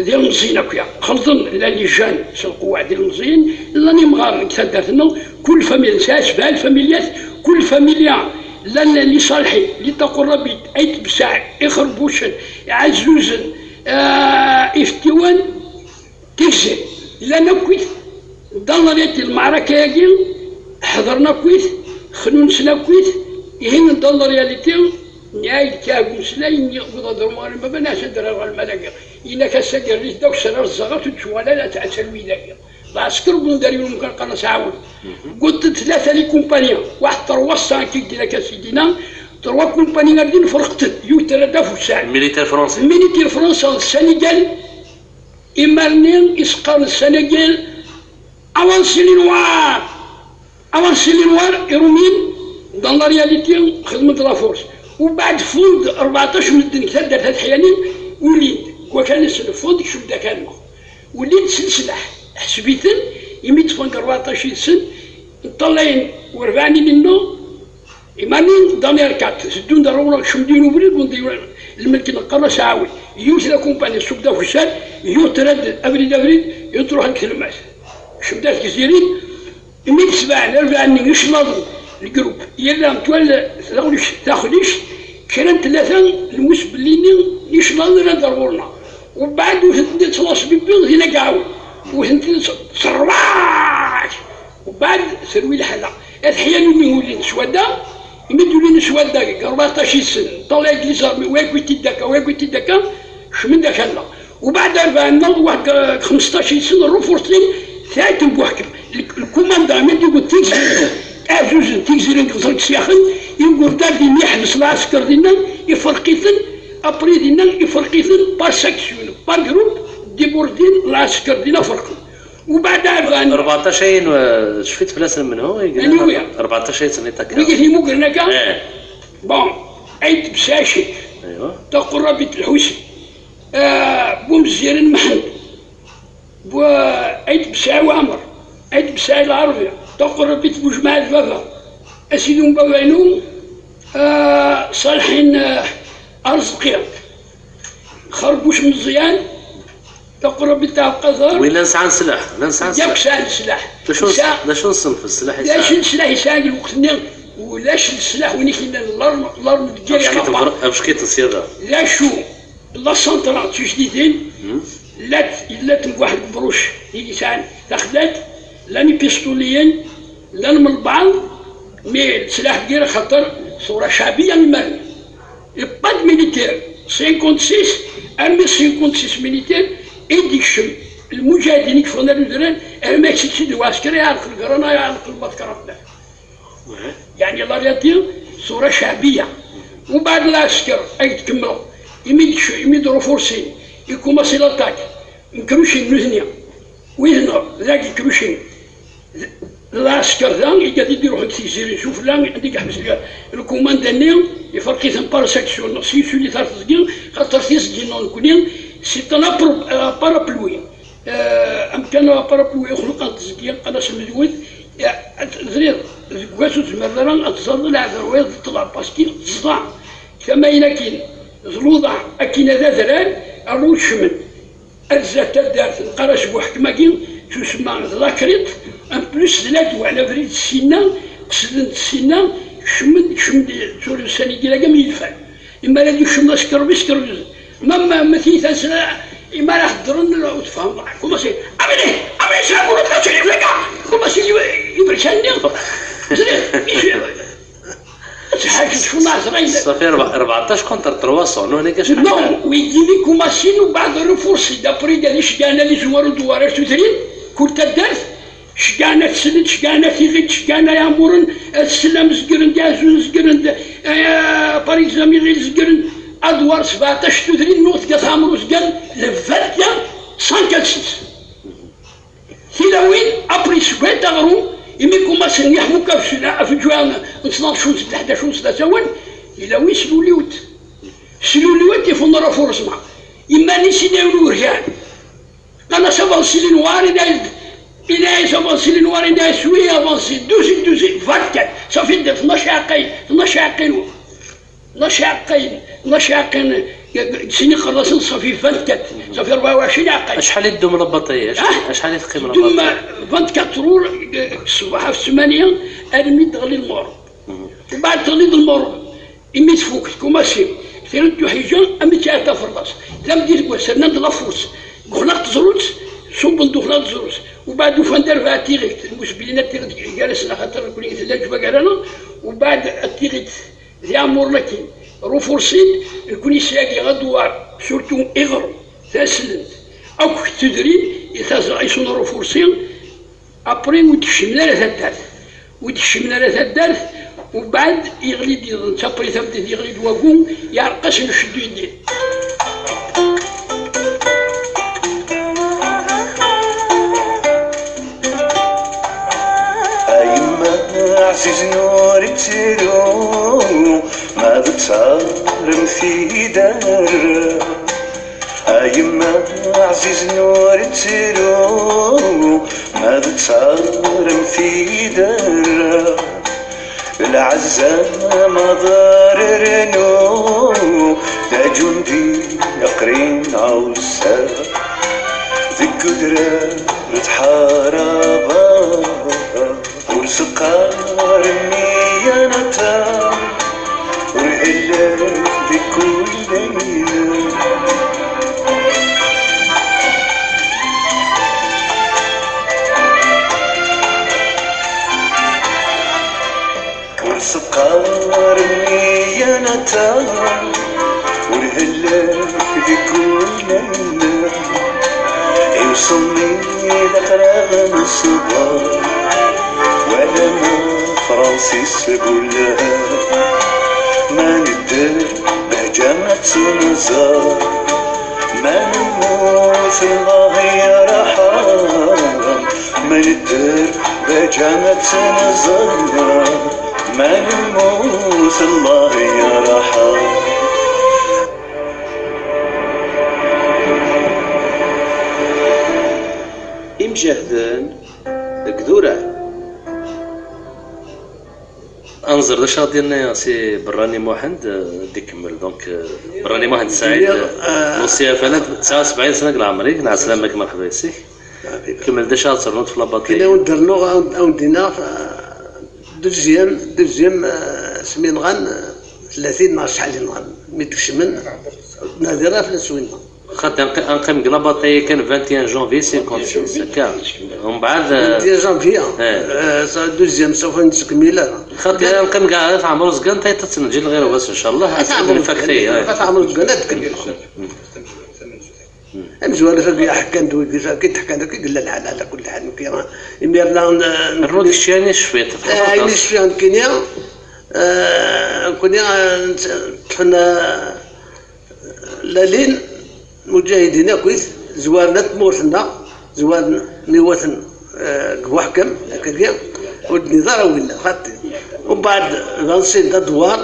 d ilmeẓyen akk ya. Xelḍen, llan les jeunes s lqewwa d ilmeẓyen, llan imɣaren deg taddart-nneɣ, kul familya, nesɛa sebɛa lfamilyat, kul familya, llan les Ṣalḥin, les Taqurrabit, Ayt Besaɛ, Ixerbucen, Iɛezzuzen, eh, Ifettiwen, Tigzi, llan akkit, dans la réalité, lmeɛraka-agi, ḥeḍren akkit, xnunsen akkit, ihi dans la réalité, nniɣ-ak-d kra n umeslay, nniɣ-ak-d ad d-rreɣ ɣer baba, nniɣ-as ad d-rreɣ ɣer lmal-agi. Yenna-k ass-agi rret-d akk s ara ẓẓaɣ, ad tt-ttwalal, ad tt-, ad terwi dagi. D ɛesker n wundar yiwen umkan qqaren-as Ɛawed. Wwḍent tlata les compagnies, waḥed trois cents kik di la Casidina, trois compagnies ar din ferqent, yiwet terra-d afussan. Militaire français. Militaire français, Sénégal, imar-nni is-qqaren Sénégal, avancez les Noirs, avancez les Noirs, Irumiyen, dans la réalité, xedmen-d la force. Ubeɛd fond rbeɛṭac medden deg taddart At Ḥyani, ulin-d, deg wakal-nsen fond, kecmen-d akal-nneɣ. Ulin-d s leslaḥ, ḥseb-iten, imi ṭṭfen deg rbeɛṭac yid-sen, ṭṭalayen werbaɛnin-nneɣ, imar-nni dans les quatre, teddun-d ar ɣur-neɣ, kecmen-d yiwen ubrid, wwḍen-d lmelk-nneɣ qqaren-as Ɛawi. Yiwet la compagnie, ṣṣuk d afussan, yiwet terra-d abrid abrid, yiwet truḥ deg tlemmast. Kecmen-d ar Tegzirin, imi d-sbeɛen, arbaɛa-nni icellaḍen, lgrup, yella metwal taxlict, taxlict, kra n tlata n lmusbellin-nni n icellaḍen rran-d ar ɣur-neɣ. Ubeɛd wten-ten-id s lasbibbi, din ad iɛawen. Wten-ten-id s, s rrbaɛt! Ubeɛd terwi lḥala. At Ḥyani-nni ulin s wadda, imi d-ulin s wadda, deg rbeɛṭac yid-sen, ṭṭalay deg les armées, wa yewwi-t-id akka, wa yewwi-t-id akka, kecmen-d akal-nneɣ. Ubeɛd arbaɛa-nneɣ, waḥed, eh, xmesṭac yid-sen, rrufurṣin, tayet n Buḥkem. L-, lkumanda, imi d-yewweḍ Tigzirin, aɛzuzen, Tigzirin deg Ẓerg Syaxen, Yugurdan dinna iḥbes lɛesker dinna, iferq-iten, apri dinna iferq-iten par section, par groupe, diburdin lɛesker dinna ferqen. Ubaɛd ɛban. Rbeɛṭac ayen, uh, cfit fell-asen menhu, i yellan. Anwi? Rbeɛṭac ayen tenniḍ akka. Wigi t-imugren akka? Eh. Bon, Ayt Bsacik. Aywa. Taqurrabit Lḥusin. Uh, Bumezziren Mḥend. Bu-, Ayt Bsɛi Waɛmer, Ayt Bsɛi Lɛerbi, taqurrabit Bujmaɛat Baba, asidi n baba-inu, ah, Ṣalḥin, ah, Arezqi, Xerbuc Meẓyan, taqurrabit Ɛebqader. Wi llan sɛan sslaḥ, llan sɛan sslaḥ. Yakk sɛan sslaḥ. D acu n, d acu n ṣṣenf n sslaḥ i sɛan? D acu n sslaḥ i sɛan deg lweqt-nni? Ulac sslaḥ win i k-yennan l'arme, l'arme de guerre. Abeckiṭ n fr-, abeckiṭ n sirra. D acu? La centrale d tijdidin, llant, llant n waḥed ubruc i yesɛan taxlalt, llan ipistuliyen, llan melbaɛḍ, mi leslaḥ deg axaṭer ṣṣura cɛbiya iman. Pas de militaire, cinquante-six, armi cinquante-six militaire, i d-ikcem lmuǧahidin i yeffɣen ar udrar, armi ak-tt-id lɛesker, iɛelleq lgrana, iɛelleq lbatkra fell-ak. Yeɛni la réalité, ṣṣura cɛbiya. Umbeɛd lɛesker, ad k-d-kemmleɣ, imi d-, imi d-rufursin, ikumaṣi l'attaque, mekrucin nutni, wid-nneɣ, dagi krucin, d-, d lɛesker da, i gad i d-iruḥen Tigzirin Sufella, anda i yeḥbes lkumanda-nni, iferq-iten par section, neɣ s yisuli tar teẓgi, xaṭer tiẓgi-nneɣ nekni, c'est un apro-, euh, parapluie. Eh, amkan aparapluwi ixluq ad tezgi, ad as-medwet, eh, ad t-, ẓriɣ, deg wass ur tezmireḍ ara ad teẓreḍ leɛder wayeḍ d ṭṭlam, parce que tezḍa. Tama-in akin, d luḍa, akin ad adrar, rnu kecmen. Ad zdat taddart, neqqar-as Buḥkem-agi, tusemma d lakriṭ, en plus d ladwa, abrid sinna, qesden-d sinna, kecmen, kecmen-d, tura ussan-agi, am yilfan. Imi ara d-yekcem d askerbis, skerbis. Ma, ma, ma tiyita s-, imi ara heddren, ur tfehmeḍ. Kumaṣi, amini, amini, sɛa ur tečča iflaka. Kumaṣi, iberkan-nni. Zriɣ, ad tḥaǧ tcunnaɛ ẓrayla. Ça fait rbeɛṭac contre trois cents, non, nekk acḥal? Non, wigi d ikumaṣin, umbeɛd rufursi, d'après d iceggan ad izumar ur d-war ar tutrin, kul taddart, Ceggɛen At Sellen, ceggɛen At Iɣil, ceggɛen Ay Ɛmuren, At Sellen am zegren, d Iɛezzun zegren, d, eh, Paris am Iɣil zegren, ad war sebɛṭac tudrin n At Ɛemru zegren, le vingt et un cent quinze. Tilawin, après sbant aɣrum, imi kumasen yeḥmu kafsula, afeǧǧuɛ n tnac unsi, d ḥdac unsi d asawen, tilawin sluliwent. Sluliwent ifunner afuresma. Iman-is inawen urgan. Qqaren-as avancé les noirs, yenna-yas, yenna-yas avancé les noirs, yenna-yas oui, avancé, douze, douze, vingt-quatre. Ça fait de tnac iɛeqqayen, tnac iɛeqqayen, tnac iɛeqqayen, tnac iɛeqqayen, sin iqerdasen, ça fait vingt-quatre. Ça fait rebɛa u ɛecrin iɛeqqayen. Acḥal i teddum lbaṭi? Acḥal, ah? Acḥal i teqqim lbaṭi? Teddum vingt-quatre heures, eh, ṣṣbeḥ ɣef ttmanya, almi d-teɣli lmur. Mhm. Mbeɛd teɣli-d lmur. Imi tfuk tkumasi, tira n tuḥiǧa, am i tt-iɛedda ferḍas. Tameddit n wass, rnan-d lafus. Deg uxlaq teẓrut, ṣubben-d uxlaq teẓrut. Ubeɛd ufan-d arbaɛ tiɣilt, lmusbinin ad tiɣilt gar-asen, axaṭer nekkni tella leǧba gar-aneɣ. Ubeɛd ad tiɣilt d iɛemmuren akkin, rufursin, nekkni s yagi adwar, surtout iɣrem, taslent, akk tudrin, i taẓ-, i sun rufursi, Après, ur d-kcimen ara taddart. Ur d-kcimen ara taddart, ubeɛd yeɣli-d yiḍen, après tameddit yeɣli-d wagu, yeɛreq-asen uceddu yeddin. A yemma ɛzizen ur ittru, ma d ttaṛem tidar. A yemma ɛzizen ur ittru, ma d ttaṛem tidar. Lɛezza maḍar rnu, d aǧundi aqrin ɛussa, deg udrar tḥarabeḍ. Ur s-qqar mmi-ya netta, ur hellet deg kul leyl. Ur s-qqar mmi-ya netta, ur hellet deg kul leyl. Iwṣel-nni d aqraɣ n ṣṣber, wala ma Francis Boullard, ma nedder, Beǧa ad tt-nẓer. Ma nemmut, Allah yerḥam. Ma nedder, Beǧa ad tt-nẓer. Ma nemmut, Allah yerḥam. Imjahden deg idurar. Ad nẓer d acu ara d-yenna si Berrani Muḥend, eh, ad d-ikemmel. Donc, eh, Berrani Muḥend Saɛid, eh, eh, Lusi Afala, tesɛa u sebɛin sna deg leɛmer-ik, neɛslama-k, merḥba yes-k. Kemmel d acu ara ternuḍ f la bataille. Kien awen-d-rnuɣ, awen-d-iniɣ, eh, deuxième, deuxième, eh, asmi nɣan, eh, tlatin neɣ acḥal i nɣan, mi d-kecmen, ur d-nadiɣ ara fell-as winna. Xaṭi, anqi-, anqim deg la bataille kan vingt et un janvier cinquante-six, akka. Umbeɛd, eh, vingt et un janvier, eh, eh, sa deuxième, sauf une semaine. Xaṭi, anqim deg At Ɛmer Uzgan, tayeḍ ad tt-neǧǧ lɣir wass, ncallah. At Ɛmer Uzgan, eh. At Ɛmer Uzgan, ad tkemmel. Amezwaru-agi ḥekkan-d wigi, agi d-ḥekkan-d, agi yella lḥal, ɛla kulli ḥal, nekki, imir-nni, eh, rnu-d kečč yani cfiṭ, eh, ayen i cfiɣ nekkini, eh, nekkini, eh, ṭṭfen, eh, lalin, muǧahidin akkit, zwaren at tmurt-nneɣ, zwaren mi waten, eh, deg uḥkem, akkagi, ur d-nniḍ ara winna, xaṭi. Umbeɛd, vingt-six d adwar,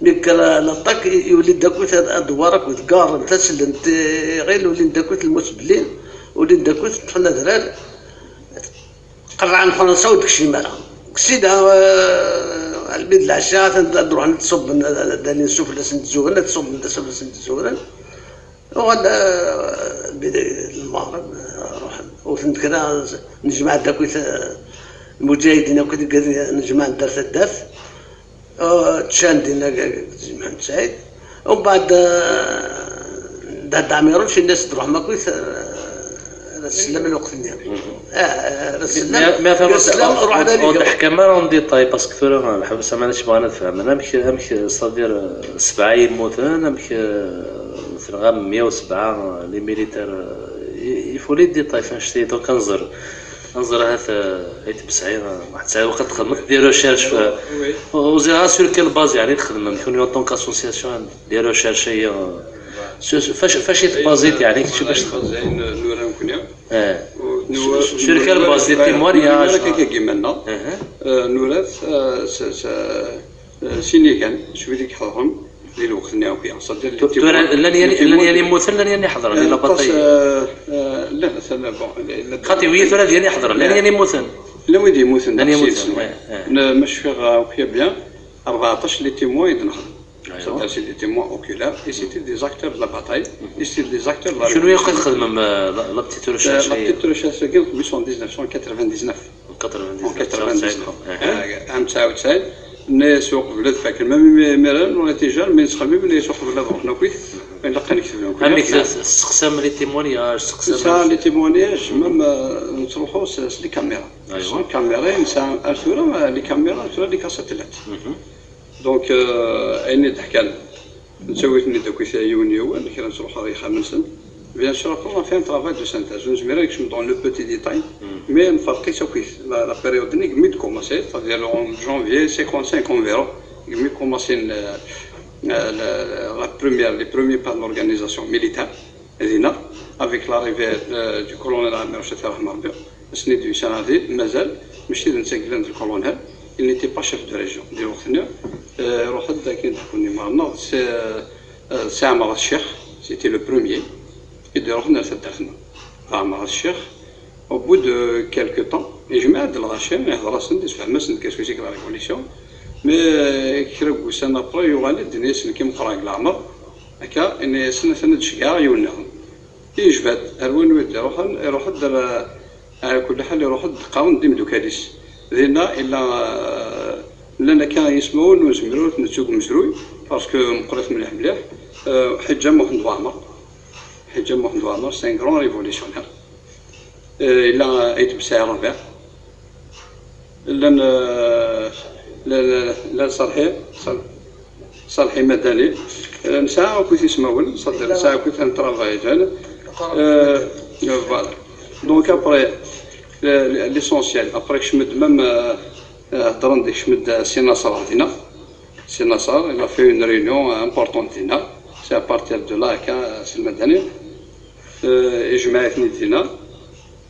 mi yekker, eh, laṭak, i-, yuli-d akkit ad-, adwar akkit gar n tasellent, eh, iɣil, ulin-d akkit lmusbellin, ulin-d akkit ṭṭfen adrar, qerrɛen Fransa ur d-kcim ara. Sida, eh, almi d lɛecṛa, atan ad ruḥen ad ṣubben, ad, ad alin sufella-sen tzuren, ad ṣubben sufella-sen tzuren. Uɣal, eh, lmaghreb, eh, ruḥen. Wten-d kra, nejmaɛ-d akkit, eh, lmuǧahidin akkit, nejmaɛ-d ar taddart. Eh, ččan dinna g-, g-, Mḥend Saɛid. Umbeɛd, eh, Dad Ɛmiruc, yenna-as-d ruḥem akkit, eh, ar Sellem lweqt-nni. Ah, ar Sellem. Mi, mi atan ur d-, ur d-teḥkam ara en détail, parce que tura lḥebs aman acu bɣan ad fehmen. Amek, amek, c'est-à-dire, eh, sebɛa yemmuten, amek, eh, tenɣam meyya u sebɛa, eh, les militaires, eh, il, il faut les détails, f annect-agi, donc ad nẓer. Ad nẓer ahat, eh, ayt Besɛi, eh, waḥed sɛiɣ lweqt ad txedmeḍ des recherches, eh, ur ẓriɣ sur quelle base, yeɛni, txedmem, kenwi en tant qu'association, des recherches, eh, sur, sur, fac, fac i tbaziḍ, yeɛni, kečč bac txedmeḍ? Baziḍ, eh, nura nekni. Eh. Sur, sur quelle base, des témoignages? Nura-t, eh, s, s, eh, s inigan, s wid i iḥeḍren di lweqt-nni akk, c'est-à-dire les témoins, llan yan, llan yan yemmuten, llan yan iḥeḍren di la bataille. Eh, llan, bon, xaṭi, wid tura d yan iḥeḍren, llan yan yemmuten. Llan wid yemmuten, llan yemmuten, eh, eh. Ma cfiɣ, eh, akk bien, rbeɛṭac les témoins i d-nexdem. C'est-à-dire, c'est des témoins oculaires et c'était des acteurs de la bataille et c'était des acteurs de la révolution. Kenwi akk txedmem, eh, la, la petite recherche, eh, la petite recherche-agi, en dix-neuf cent quatre-vingt-dix-neuf. En quatre-vingt-dix-neuf, en quatre-vingt-dix-neuf. Eh, ɛam tesɛa u tesɛin, nna-yas uqbel ad fakken. Même mi, mi ara, on était jeunes, mi nesxemmim, nna-yas uqbel ad ruḥen akkit, ilaq ad nekteb lwenkul. Amek testeqsam les témoignages, testeqsam? Nesɛa les témoignages, même, euh, nettruḥu s, s les caméras. Aywa. Sans caméra, nesɛa ar tura, euh, les caméras, ar tura, les cassettes. Donc, euh, ayen i d-ḥkan. Nettawi-ten-id akkit yiwen yiwen, kra nettruḥ ɣer yexxamen-nsen. Bien sûr, après, on a fait un travail de synthèse. Ur nezmir ad nekcem dans le petit détail, mais nferq-it akkit. La, la période-nni, deg mi d-commencé, c'est-à-dire en janvier cinquante-cinq environ, deg mi commencé, euh, euh, la, la première, les premiers pas de l'organisation militaire, dinna, avec l'arrivée, euh, du colonel Ɛmiruc, ad t-yerḥem Rebbi. Ass-nni d-yusan Ɛadil, mazal, mačči d netta i yellan d lkulunel, il n'était pas chef de région. Di lweqt-nni, eh, iruḥ-d akken d-ḥekkun imɣaren-nneɣ, d Si, eh, Si Ɛmer At Ccix, c'était le premier, i d-iruḥen ar taddart-nneɣ. Ɛmer At Ccix, au bout de quelque temps, yejmeɛ-d lɣaci, ihder-asen-d, isefhem-asen-d qu'est-ce que c'est que la révolution, mais, eh, kra n wussan après, yuɣal-d, yenna-yasen nekk i meqqreɣ deg leɛmer, akka, yenna-yasen atan ad d-ceggɛeɣ yiwen nniḍen. Yejba-d ar win wid d-iruḥen, iruḥ-d ar, ɛla kulli ḥal, iruḥ-d qqaren-d d imeddukal-is. Dinna illa, eh, llan akka yismawen ur nezmir ur t-nettu deg umezruy, parce que meqqrit mliḥ mliḥ, eh, Ḥiǧǧa Muḥend Waɛmer. Ḥiǧǧa Muḥend Waɛmer, c'est un grand révolutionnaire. Eh, illa Ayt Besɛi Rabiɛ. Llan, eh, llan, llan Ṣalḥi, Ṣal-, Ṣalḥi Madani. Eh, nesɛa akkit ismawen, ṣaddiq, nesɛa akkit un travail jeune. Eh, voilà. Donc après, le, le, l'essentiel, après, kecmen-d même, eh, Heddren-d, ikcem-d Si Naṣer ɣer dinna. Si Naṣer, il a fait une réunion importante dinna. C'est à partir de là akka, si Lmadani, euh, ijmeɛ-iten-id dinna.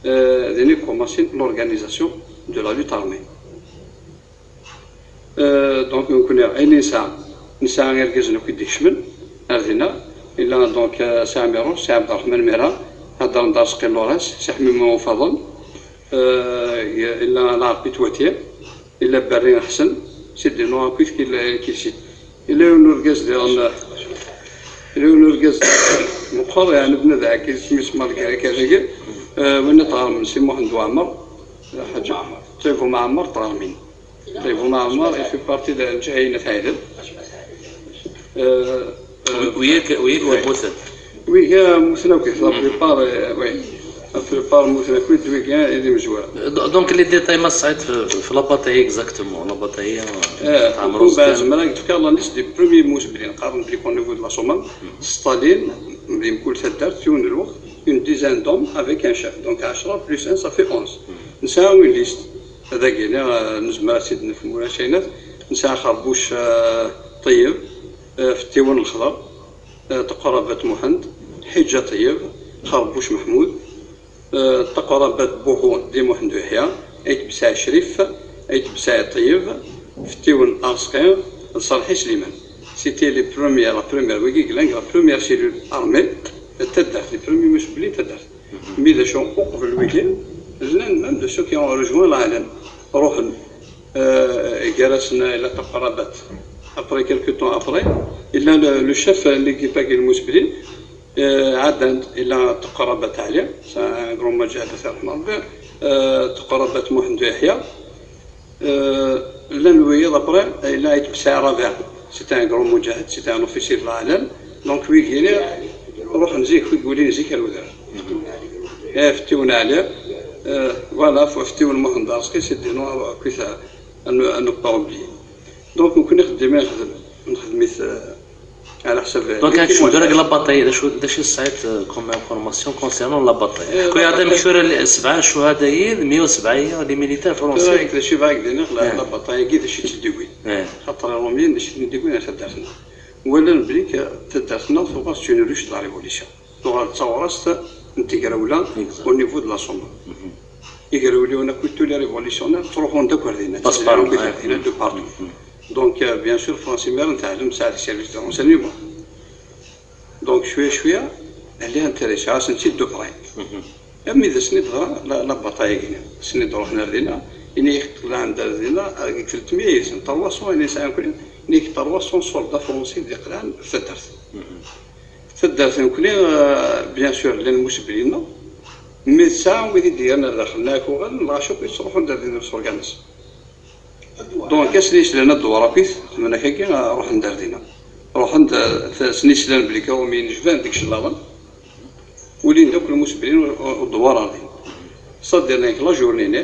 Euh, dinna i commencé l'organisation de la lutte armée. Euh, donc, nekkni ayen i nesɛa, nesɛa irgazen akk i d-ikecmen ar dinna. Illa donc, euh, Si Ɛmiruc, Si Ɛebderreḥman Mira, heddren-d Arezqi Lores, Si Ḥmima Ufaḍel, euh, illa Lɛerbi Twati, illa Berri Ḥsen, Sidi Nuh akkit kil-, kilsid. Illa yiwen urgaz diɣen, illa yiwen urgaz meqqer, yeɛni bnadem ɛekki, isem-is malgré kazagi, euh, win i tɣermen, Si Muḥend Uɛmer, Ḥaǧi Ɛmer, Ṭibu Mɛemmer tɣermin. Ṭibu Mɛemmer, il fait partie de Lǧahayna Tɛidel. Euh, euh, Wi-, wiyak, wiyak oui. Mmuten. Wiga mmuten akk, la plupart, euh, oui. La plupart mmuten akk, d wiga i d imezwura. Do-, donc, les détails ma tesɛiḍ fi, fi la bataille exactement, la bataille, euh, Eh, tɛemmer Ukumba Uzgan. Zemreɣ ad k-d-fkeɣ la liste des premiers musblin, qqaren-d au niveau de la Somme, Staline, di mkul taddart, yiwen n lweqt, une dizaine d'hommes avec un chef. Donc, ɛecra plus un, ça fait onze. Nesɛa une liste. Dagi, euh, nezmer ad t-id-nefk mulac aynat. Nesɛa Xerbuc, euh, Ṭeyyeb, euh, Fettiwen Lexḍer, euh, Ṭeqrabat Muḥend, Ḥiǧa Ṭeyyeb, Xerbuc Meḥmud, euh, Ṭeqrabat Buḥu di Muḥend Uyeḥya, Ayt Besɛa Crif, Ayt Besɛa Ṭeyyeb, Fettiwen Arezqi, d Ṣalḥi Sliman. C'était les premières, la première, wigi yellan deg la première cellule armée, taddart, les premiers musblin taddart. Mi d acu, uqbel wigi, llan même de ceux qui ont rejoint l'ALN, ruḥen, euh, gar-asen illa Ṭeqrabat. Après, quelque temps après, illa le, le chef n l'équipe-agi n lmusblin, euh, ɛeddan-d, illa Ṭeqrabat Ali, c'est un grand muǧahid, ad t-yerḥem Rebbi, euh, Ṭeqrabat Muḥend Uyeḥya, Euh, llan wiyaḍ après, illa Ayt Besɛa Rabiɛ. C'était un grand muǧahid, c'était un officier de l'ALN. Donc, wigi, ruḥen zik, wigi ulin zik ar udrar. Eh, Fettiwen Ali, euh, voilà, f-, Fettiwen Muḥend Arezqi, c'est des noms, euh, que ça, à ne, à ne pas oublier. Donc, nekkni nxeddem, nxeddem, nxeddem-it, euh, على حسب Donc, amek ur la bataille, d acu, d acu i tesɛiḍ, euh, comme information concernant la bataille? Euh, Kul la bataille. Amek tura, sebɛa ccuhada-yi d meyya u sebɛa les militaires français. Tura, d acu i bɣiɣ ad k-d-iniɣ, la, eh, la bataille-agi d acu i tt-id-yewwin. Eh. Xaṭer Iṛumyen d acu i ten-id-yewwin ar taddart-nneɣ. Walan belli k-, taddart-nneɣ tuɣal c'est une ruche de la révolution. Tuɣal d tawraɣt n tegrawla. Exact. Au niveau de la Somme. Mhm. Igrawliwen akk, tous les révolutionnaires, ttruḥun-d akk ar dinna, ttruḥun-d ar dinna, de partout. Donc, euh, bien sûr, Fransa imir-n teɛlem, tesɛa des services de renseignement. Donc, cwiya, cwiya, elle est intéressée, asen-tt-id de près. Armi d ass-nni d-teḍra la, la bataille-agi. Ass-nni d-ruḥen ar dinna, ini-k qelɛen-d ar dinna, deg telt meyya yid-sen, trois cents, ini sɛan kuli, ini-k trois cents soldats français d-iqelɛen ɣer taddart. Taddart nekkni, euh, bien sûr, llan musblin-nneɣ, mais tesɛa wid i d-yerran ar daxel, neɣ uɣalen, lɣaci akk yettruḥun-d ar dinna s urganis. Donc, ass-nni yeslan ad d-ddewwer akkit, xedmen akkagi, euh, ruḥen-d ar dinna. Ruḥen-d, euh, ass-nni yeslan belli Iṛumyen jban deg icellaḍen, ulin-d akk lmusblin u, u, u ddewwer ar din. C'est-à-dire, nekk la journée-nni,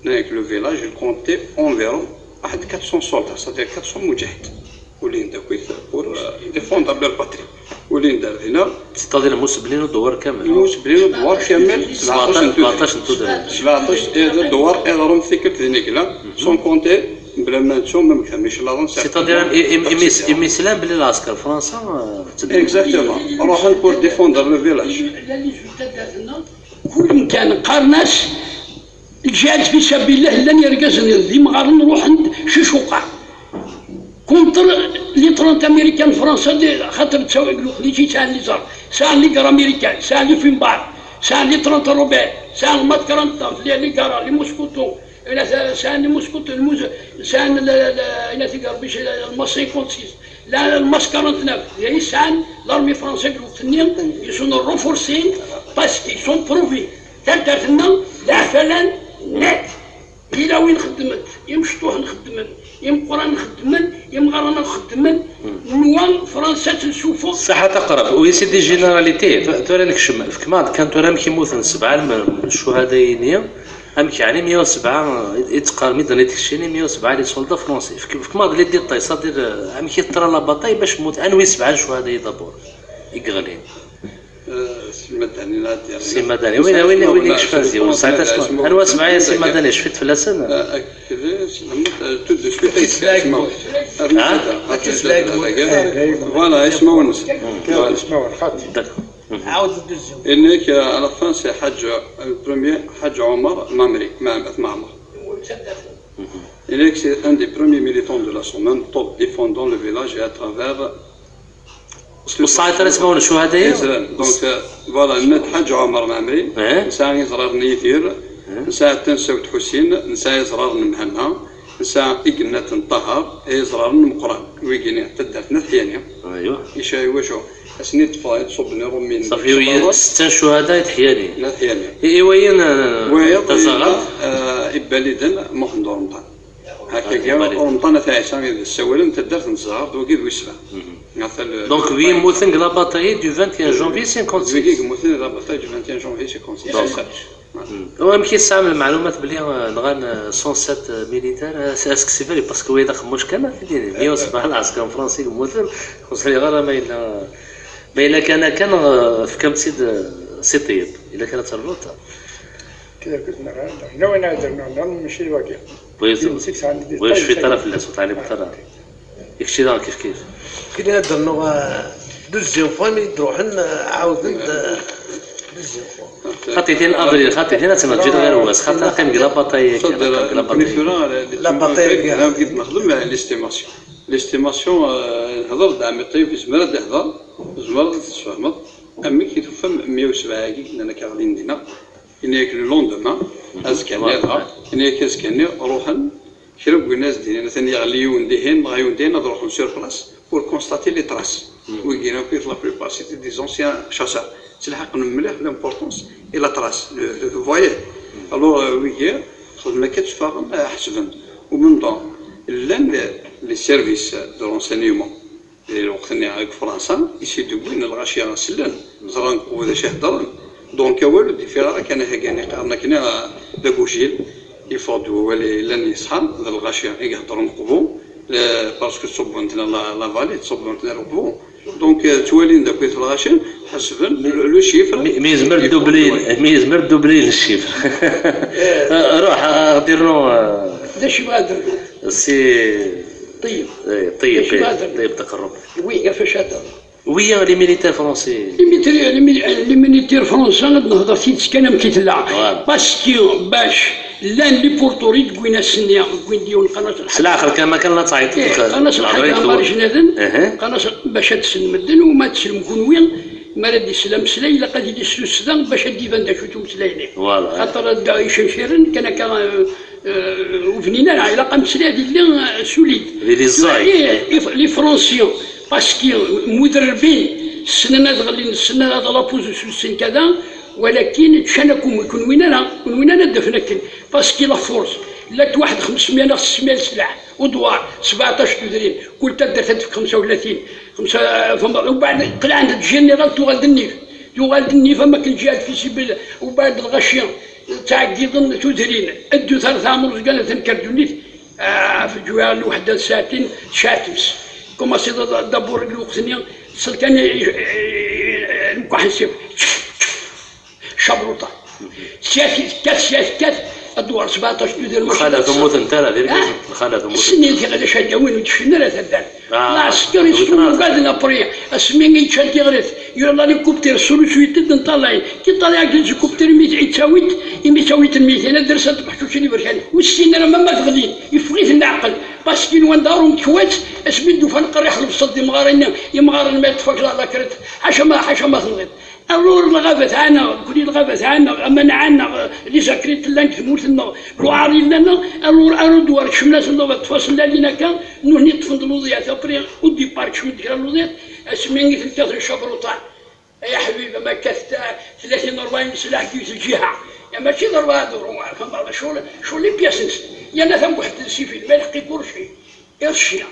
nekk le village, il comptait environ واحد quatre cents soldats, c'est-à-dire quatre cents muǧahid. Ulin-d akkit pour, euh, défendre leur patrie. Ulin-d ar dinna. C'est-à-dire, lmusblin u ddewwer kamel. Lmusblin u ddewwer kamel, sebɛeṭṭac n tudrin. Sebɛeṭṭac, eh, d ddewwer iḍerrun tikkelt din i yella, sans compter, bla ma nettu, même deg icellaḍen. C'est-à-dire, im-, im-, imis-, imislan belli lɛesker Fransa, euh, Exactement. Ruḥen pour défendre le village. Kul mkan qqaren-as, lǧihad fi sabillah, llan yergazen d imɣaren ruḥen-d s icuqa. Contre les trente américains n Fransa, xaṭer ttawi-, d nutni i yesɛan les armes. Sɛan les gars américains, sɛan les Finbar, sɛan les trente Robert, sɛan les mat quarante-neuf, les, les gars, les mousquetons, sɛan les mousquetons, les mous-, sɛan le, le, le, les gars, les, les cinquante-six. La, la, le mat quarante-neuf, yesɛan l'armée française, ils sont renforcés parce qu'ils sont prouvé. Taddart-nneɣ d aɛfalan net. Tilawin xeddment, imecṭuḥen xeddmen, imeqqranen xeddmen, imɣaren akk xeddmen. Nwa Fransa ad tt-nsuffeɣ. Saḥat aqrab, oui, c'est des généralités. Tura nekcem, fkem-aɣ-d kan tura amek i mmuten sebɛa n ccuhada-yini. Amek yeɛni meyya u sebɛa, i d-teqqarem i d-nniḍ keččini, meyya u sebɛa les soldats français. Fk-, fkem-aɣ-d les détails, c'est-à-dire, euh, amek i teḍra la bataille bac mmuten, anwi sebɛa n ccuhada-yi d'abord i yeɣlin? Euh, Si Madani, la, Si Madani, oui, oui, oui, oui, oui, je pense, oui, ça, ça, anwa sebɛa ya Si Madani, cfiɣ fell-asen? Euh, Tout de suite. Voilà, ismawen-nnes. D'accord. Inek, à la fin, c'est Hadj, le premier, Hadj Omar Mamri, Mahamat Mamer. Inek, c'est un des premiers militants de la semaine, top défendant le village et à travers وصايت راه اسمه شهداء. Donc, euh, voilà, نمت حاج عمر معمري، نسعى يزرار نيثير، نسعى تنسى وتحسين، نسعى يزرار نمهنا، نسعى إقنة نطهر، يزرار نمقران، ويقيني تدرت نثياني. ايوه. يشاي وشو؟ أسنيت فايد صبني رومين. صافي، ستة شهداء تحياني. نثياني. اي وين؟ ويض تزغط. إباليدن محمد رمضان. هكا كان رمضان تاع عيسى غير السوالم تدرت نزار دوكي دويسفا. Donc oui, موتن la bataille du vingt et un janvier cinquante-six. Oui, موتن la bataille du vingt et un janvier cinquante-six. ومشي الساعة من المعلومات بلي نغان cent sept militaires. Est-ce que c'est vrai؟ Parce que ويدا خموش كان في ديني مية وسبعة العسكر الفرنسي الموتن. وصلي غير ما إلا ما إلا كان كان فكم سيد سي طيب إلا كانت الروتا. كذا كنت نغان نوين هذا نغان ماشي واقع. ويش في طرف الله سبحانه وتعالى. كيفاش دار كيف كيف؟ كي نهضر نو دوزيام فوا مي تروحن عاودن دوزيام فوا. خاطي تين افريل خاطي تين تما تجي غير واس خاطر قيم كلا باتاي كلا باتاي. لا باتاي كاع. نخدم مع ليستيماسيون. ليستيماسيون هضر دعم الطيب زمر هذا يهضر زمر هذا تسفهمض. امي كي تفهم مية وسبعة كي كنا كاع غادي ندينا. إنيك لو لوندومان أزكاني هذا إنيك أزكاني روحن. Kra n winna as-d-inin atan yeɣli yiwen dihin neɣ yiwen dihin, ad ruḥen sur place pour constater les traces. Wigi akk, la plupart c'était des anciens chasseurs. Ttlaḥaqen mliḥ l'importance et la trace, vous voyez. Alors wigi xedmen akka, ttfaɣen, ḥesben. U même temps llan les services de renseignement. Di lweqt-nni deg Fransa, i s-id-wwin lɣaci sellen, ẓran qbud acu heddren. Donc awal ur d-ifiɣ ara kan, aha kan iqqaren akken d agujil, yeffeɣ-d wawal yellan yeṣḥan, d lɣaci i iheddren qbu, parce que ttṣubbun-ten la vallée, ttṣubbun-ten ar qbu. Donc ttwalin d akk lɣaci, ḥesben le chiffre. Mi yezmer ddubli, mi yezmer ddubli le chiffre. Ruḥ, aɣ-d-irnu. D acu i bɣa ad rnuɣ? Si. طيب. طيب، طيب تقرب. Oui, ɣef wacu ara d-tehḍreḍ? Oui, les militaires français. Les militaires, les militaires français, ad nehder tidet kan amek i tella. Parce que bac llan les porteurs i d-wwin ass-nni, wwin-d yiwen qqaren-as Lḥaǧ. S leɛqel kan, ma kan la tɛeyṭeḍ. Qqaren-as Lḥaǧ Ɛmar Ijnaden, qqaren-as bac ad ssnen medden, u ma ad teslem kunwi, mi ara d-isel ameslay, ilaq ad yili s tussda bac ad d-iban d acu-t umeslay-nni. Xaṭer ad icenciren kan akka. Ur bnin ara, ilaq ameslay ad yili solide. Di les ẓẓay. Les Français, parce que muderrbin, ssnen ad ɣlin, ssnen ad la position, ssnen kada, walakin ččan akk, ur kunwin ara, kunwin ara ad d-afen akken. Parce que la force, llant waḥed xemsemya neɣ sesmya leslaḥ, udwar, sbeɛṭac tudrin, kul taddart ad tefk xemsa u tlatin, xemsa, ubeɛd qelɛen-d général, tuɣal d nnif, tuɣal d nnif am akken jihad fi sabilillah, ubeɛd lɣaci. Ttɛeggiḍen tudrin, ddut ar Taɛmur Zgan ad tenker ddunit, ɣef lǧuɛa n lweḥda n ssaɛtin tecɛel tmes. Kumaṣi d abur n lweqt-nni, ṣṣel kan lemkaḥ n ssif. Cabruṭa. Sya tekkat, sya tekkat, ad d-war sbeɛṭac tudrin. Lxalat ur mmutent ara, d irgazen, lxalat ur mmutent. Ssnen tiɣ d acu ad d-awin, ur d-cfin ara taddart. Lɛesker yesṭunugaden apri asmi i yeččan tiɣrit, yura lalikuptir sulusu-it-id n ṭalay, ki ṭalay agi zikuptir imi yettawi-d, imi yettawi-d lmeytin ad d-rsant tmeḥcucin iberkan, ur ssinen ara ma ma d-ɣlin, yeffeɣ-iten leɛqel, parce que nwan d arum tekwat, asmi d-ufan qerriḥ lebṣel d imɣaren-nni, imɣaren ma yeṭṭef-ak la lakrit, ḥaca ma, ḥaca ma tenɣiḍ. Alur lɣaba tɛanna, kuli lɣaba tɛanna, aman ɛanna, les écrits llan deg tmurt-nneɣ, luɛar yellan, alur arud war kecmen-asen lɣaba, ṭṭef-asen lalin akka, nutni ṭṭfen-d luḍiyat, après au départ kecmen-d kra luḍiyat, asmi i ten-kkaten cabruṭan. Ay aḥbib, ama kkat tlatin rebɛin leslaḥ deg yiwet lǧiha, ya mačči d rebɛa d rebɛa, fehmeḍ, ccɣel, ccɣel les pièces-nsen, yerna tambuḥt n sifil, ma ileḥq-ik ur cfi, iṛecci.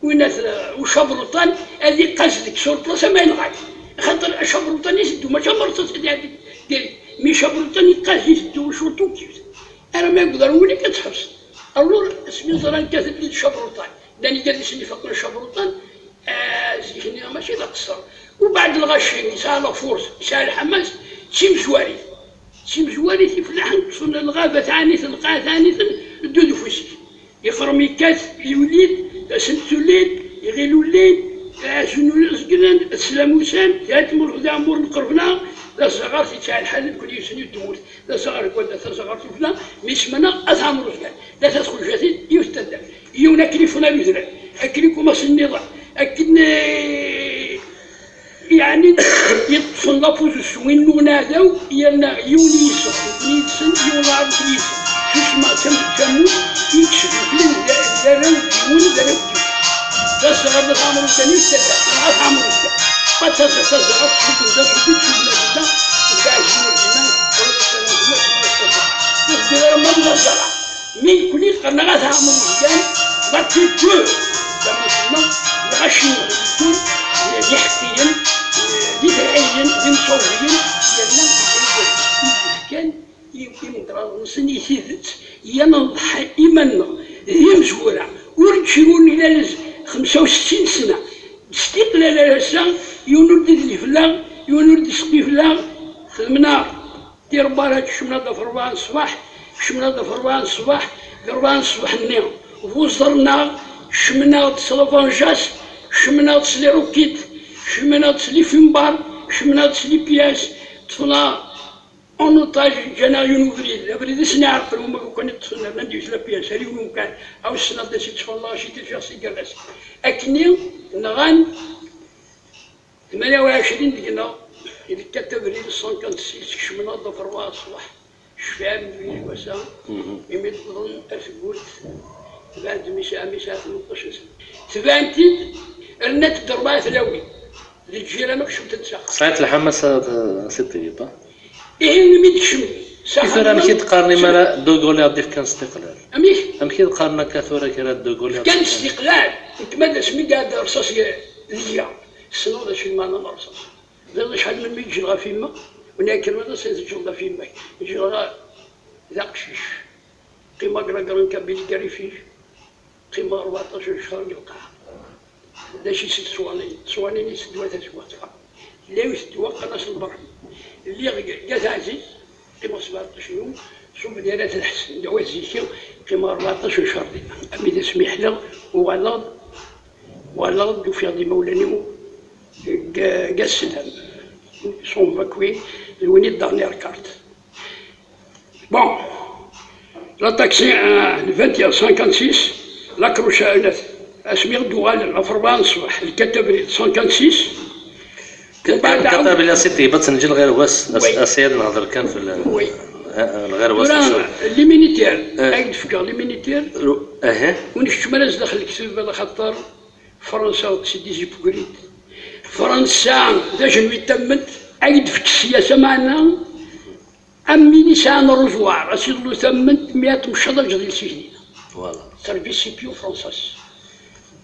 Winna ucabruṭan ad iqqaz deg sur place ama yenɣa-k. Axaṭer acabruṭan iteddu, mačči am rrṣaṣ ad iɛeddi diri. Mi acabruṭan iqqaz iteddu, ccɣel tukiwt. Arma yewweḍ ar wul-ik ad tḥebseḍ. Alors asmi ẓran kkaten-d cabruṭan, llan igad-isen ifaqen cabruṭan, zik-nni mačči d aqeṣṣer. Ubeɛd lɣaci yesɛa la force, yesɛa lḥamas, d timezwarit. D timezwarit ifellaḥen ṭṭfen lɣaba tɛaniten, lqaɛa tɛaniten, ddu d ufus-ik. Iferm yekkat, yuli-d, d asentel-uli-d, iɣil uli-d, aɛzun uli-d, slam usan, yat mur d amur n qerfna, d asaɣar tettɛal lḥal mkul yusni d tmurt, d asaɣar n wadda, d asaɣar tufla, mi semana ad ɛamur uzgan, d at txeljatin, yiwet taddart, yiwen akken ifuna udrar, akken ikumasen nniḍen, akken, eh, yeɛni yeṭṭfen la position innu n aɛdaw, yerna yiwen yis-sen, yiwen yid-sen, yiwen lɛerb yis-sen. Susma d tamut i yettcebbiḥen d arraw n yiwen d arraw n yiwen. D asaɣar d aɛmur ussan i yettaddar, neɣ aɛmur ussan. Ma d taẓ-, taẓɣart tcudden d aṣuti, tcudden azedda, ur sɛiɣ yiwen ur d-yenna, ur d-yenna, ur d-yenna, ur d-yenna. Ur d-yenna ara ma d aẓɣar. Mi nekkni qqaren-aɣ ad ɛemmer uzgan, la culture, d amussna, lɣaci n ugdud, d iḥeqqiyen, d iferɛiyen, d imṣawbiyen, yerna d yefkan i imeḍraḍ-nsen i tidet, yerna nḍeḥḥa iman-nneɣ d imezwura, ur nečči ur nlal xemsa u settin sna, s tiqlal ar ass-a, yiwen ur d-idli fell-aɣ, yiwen ur d-iseqqi fell-aɣ, xedmen-aɣ. Di rebbarat kecmen-aɣ-d ɣef rebɛa n ṣṣbeḥ, kecmen-aɣ-d ɣef rebɛa n ṣṣbeḥ, di rebɛa n ṣṣbeḥ-nni buẓren-aɣ, kecmen-aɣ-d s la vengeance, kecmen-aɣ-d s les roquettes, kecmen-aɣ-d s les fumbards, kecmen-aɣ-d s les pièces, ṭṭfen-aɣ en otage, ǧǧan-aɣ yiwen ubrid, abrid i sen-iɛerqen wama kan i ṭṭfen, rnan deg-s la pièce, ar yiwen umkan, aw ssneɣ-d as-ittfellac i tilfiɣ s igerras. Akkenni nɣan Tmanya u ɛecrin deg-neɣ, i d-yekkat abrid cinquante-six, kecmen-aɣ-d ɣef rebɛa ṣṣbeḥ, ccfan deg wass-a, imi d-wwḍen ar tewwurt, tban-d mi sɛa, mi sɛa tmenṭac n sna. Tban-t-id, rnant-d rebɛa tlawin, di lǧiran akk cemtent s axxam. Sɛiḍ lḥama s, s ṭṭbib, a? Ihi, imi d-kecmen s axxam. I tura amek i d-qqaren imi ara De Gaulle i ɣ-d-ifkan s tiqlal? Amek? Amek i d-qqaren akka tura kra De Gaulle i ɣ-d-ifkan s tiqlal? Nekk ma d asmi i iɛedda rṣaṣ deg-i. Tessneḍ d acu lmeɛna n rrṣaṣ? Teẓriḍ acḥal melmi i teǧǧel ɣef yemma? Win akken ma d ass i teǧǧleḍ ɣef yemma-k. Ǧǧleɣ d aqcic. Qqimeɣ deg la Grande Kabylie deg Rifij. Qqimeɣ rbeɛṭac n ccher deg lqaɛa. D acu i s-yettwanin? Ttwanin i tedwa tazeggaɣt. Tella yiwet ddwa qqaren-as lberhem. Lliɣ deg At Ɛziz. Qqimeɣ sebɛeṭṭac yum, s umedya n At Lḥsen, d awal zik-i, qqimeɣ rbeɛṭac n ccher dinna. Armi d asmi ḥliɣ, uɣaleɣ-d, uɣaleɣ-d, ufiɣ-d imawlan-iw deg, deg At Slam. Sont évacués, d win i d-dernière carte. Bon, la taxi, euh, le vingt et un cinquante-six, la croche, euh, asmi i d-uɣalen, ɣef rebɛa n ṣṣbeḥ, le quatre avril cinquante-six, Mbeɛd Kata ɛawed- bila si ṭiba tenǧel ɣer wass, as-, Oui. Asayad nehder kan fell-, Oui. Eh, eh, ɣer wass Tura, nṣer. Les militaires, Eh. Ay d-fkeɣ les militaires, Ru-, aha. Ur nekcem ara zdaxel lekteb, ala xaṭer Fransa, c'est des hypocrites. Fransa, d ajenwi tamment, ay d-fkeɣ sya s ameɛna, am win yesɛan rreẓwar, ad s-iḍlu tamment, mi ad temceḍ aǧeḍ i lsijni. Voilà. Service C P U Fransa.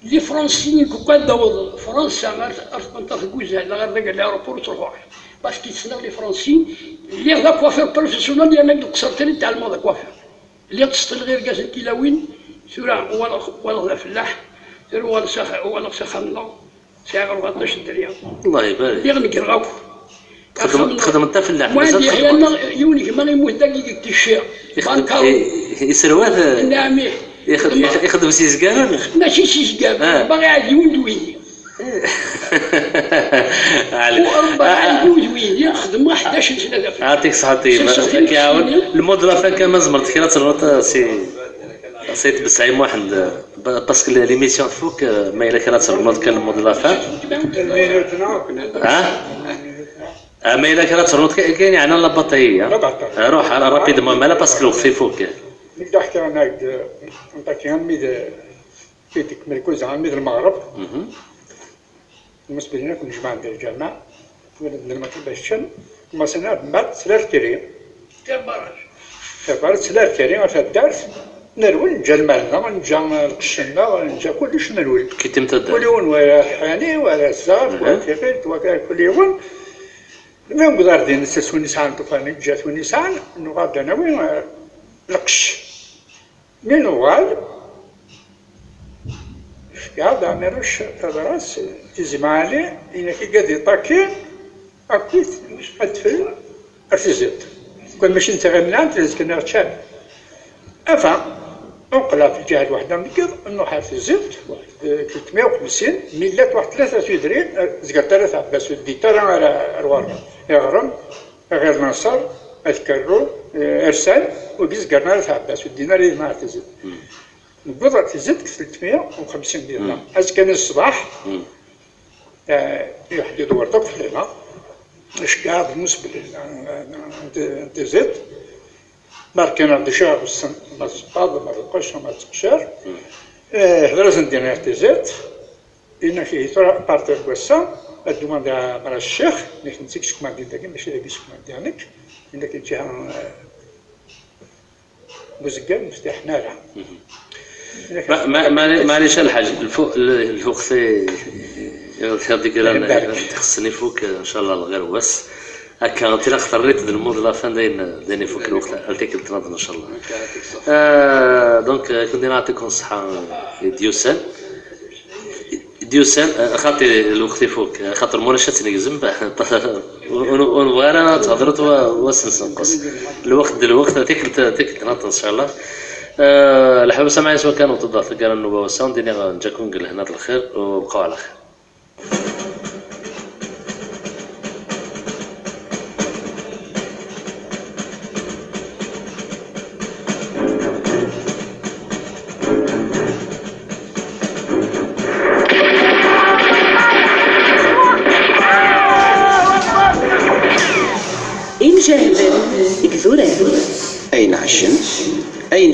Lifransiyen deg ukan d-aweḍ Fransa ar, ar tqenṭert n wuzal, neɣ ar dagi l'aéroport ur ttruḥuɣ ara. Parce que ssneɣ Lifransiyen, lliɣ d akwafir professionnel, yerna deg lqesr kan i tɛelmeɣ d akwafir. Lliɣ ttseṭṭileɣ irgazen n tilawin, tura uɣaleɣ, uɣaleɣ d afellaḥ, tura uɣaleɣ s ax-, uɣaleɣ s axxam-nneɣ, sɛiɣ rbeɛṭac n dderya. Allah ibarik. Lliɣ negreɣ akk. Txedmeḍ, axxam-nneɣ, txedmeḍ tafellaḥt, wa mazal diɣ txedmeḍ? Yerna yiwen gma yemmut dagi deg Ticci. Ixdem, Bankaru. I-, i-, iserwat, eh, Nnaɛmi. Ixdem, ixdem s yizgaren? Mačči s yizgaren. Ah. Baɣ iɛad yiwen d widi. Ɛli. Ur rebba Ah, ah. Yiwen d widi, xedmeɣ ḥdac n sna d afel. Ɛṭik ṣṣeḥa, ṭiba. Sens-, Ad k-iɛawen. Lmud la fin kan ma tzemreḍ kra ad ternuḍ, eh, si, si Tbesɛi Muḥend, eh, ba-, parce que l'émission tfuk, eh, ma yella kra ad ternuḍ kan lmud la fin. Ah? Ah, ma yella kra ad ternuḍ kan, kan yeɛnan la bataille, ah? La bataille. Ah, ruḥ, ah, rapidement, ma la parce que lweqt ifuk. Mi d-ḥkiɣ anag, nṭaki armi d, fi d-kmel kuza armi d lmeɣreb. Mhm. Lmuslimin akk nejmaɛen di lǧameɛ, wid d lmaṭi bac ččen, commencen ad mbat s l'artillerie. Tabaret s l'artillerie ɣer taddart, nerwel, neǧǧa lmal-nneɣ, neǧǧa lqecc-nneɣ, neǧǧa kullec, nerwel. Kitim taddart. Kul yiwen wara ḥani, wara zzaɣ, Mhm. Wara tiɣilt, wara kul yiwen. Mi newweḍ ar din, s win isɛan ṭufan, neǧǧa-t win isɛan, nuɣal-d ad nawi, eh, lqecc. Mi nuɣal, fkiɣ-d Ɛmiruc tabrat, Tizi Mɛali, inak i gad iṭaki, akkit, adfel, ar tiziḍ. Kwan mačči n tiɣimlant, d azekka-nni ččan. Enfin, Qqleɣ fi lǧiha lwaḥda n Bgid, nruḥ ar Tizirt, waḥed, eh, tletmya u xemsin, mi llant waḥed tlata tudrin, eh, zegret ara Tɛebbasu, ddit ara ar, ar Waṛmi. Iɣrem, Iɣir Naṣer, At Kerru, eh, Ersan, ur d-zegren ara Tɛebbasu, ur ddin ara yid-neɣ ar Tizirt. Newweḍ ar Tizirt deg tletmya u xemsin dinna. Azekka-nni ṣṣbeḥ, eh, iḥedd idewwer-d akk fell-aneɣ. Iceggeɛ-aɣ-d lmusbel n, n, n Tizirt. Mar kan ɣer d acu ɣer ussen, ma d sebbaḍ, ma d lqecc, ma d teqcer. Eh, hder-asen-d dinna ɣer Tizirt. Yenna-k, ihi tura, partir n wass-a, ad d-uɣaleɣ ɣer Mara Ccix, nekk netta i yeskumandin dagi, mačči dagi i skumandin nekk. Yenna-k, lǧiha, eh, n uzeggan, ur ftiḥen ara. Ma-, ma-, ma-, maɛlic a lḥaǧ, lfu-, l-, lweqt i, i, i, i, i, ixeṣṣen ifuk, ncallah, lɣir wass. Akka, tilaq terriḍ d lmud la fin, dayen, dayen ifuk lweqt, ar tikkelt nniḍen, ncallah. Euh, donc, euh, كنت نعطيكم الصحة, i d-yusan. D-yusan, eh, xaṭi lweqt ifuk, eh, xaṭer mulac ad tt-negzem, ur, ur, ur nebɣi ara ad thedreḍ wa-, wa s-nessenqes. Lweqt d lweqt, tikkelt, tikkelt nniḍen, ncallah. Eh, leḥbab, samaḥ-iyi s wakken newweḍ-d ɣer taggara n nnuba wass-a, ad d-iniɣ nǧa-ken deg lehna d lxir, u bqaw ɛla xir. Imjahden deg idurar. Ayen ɛecen, ayen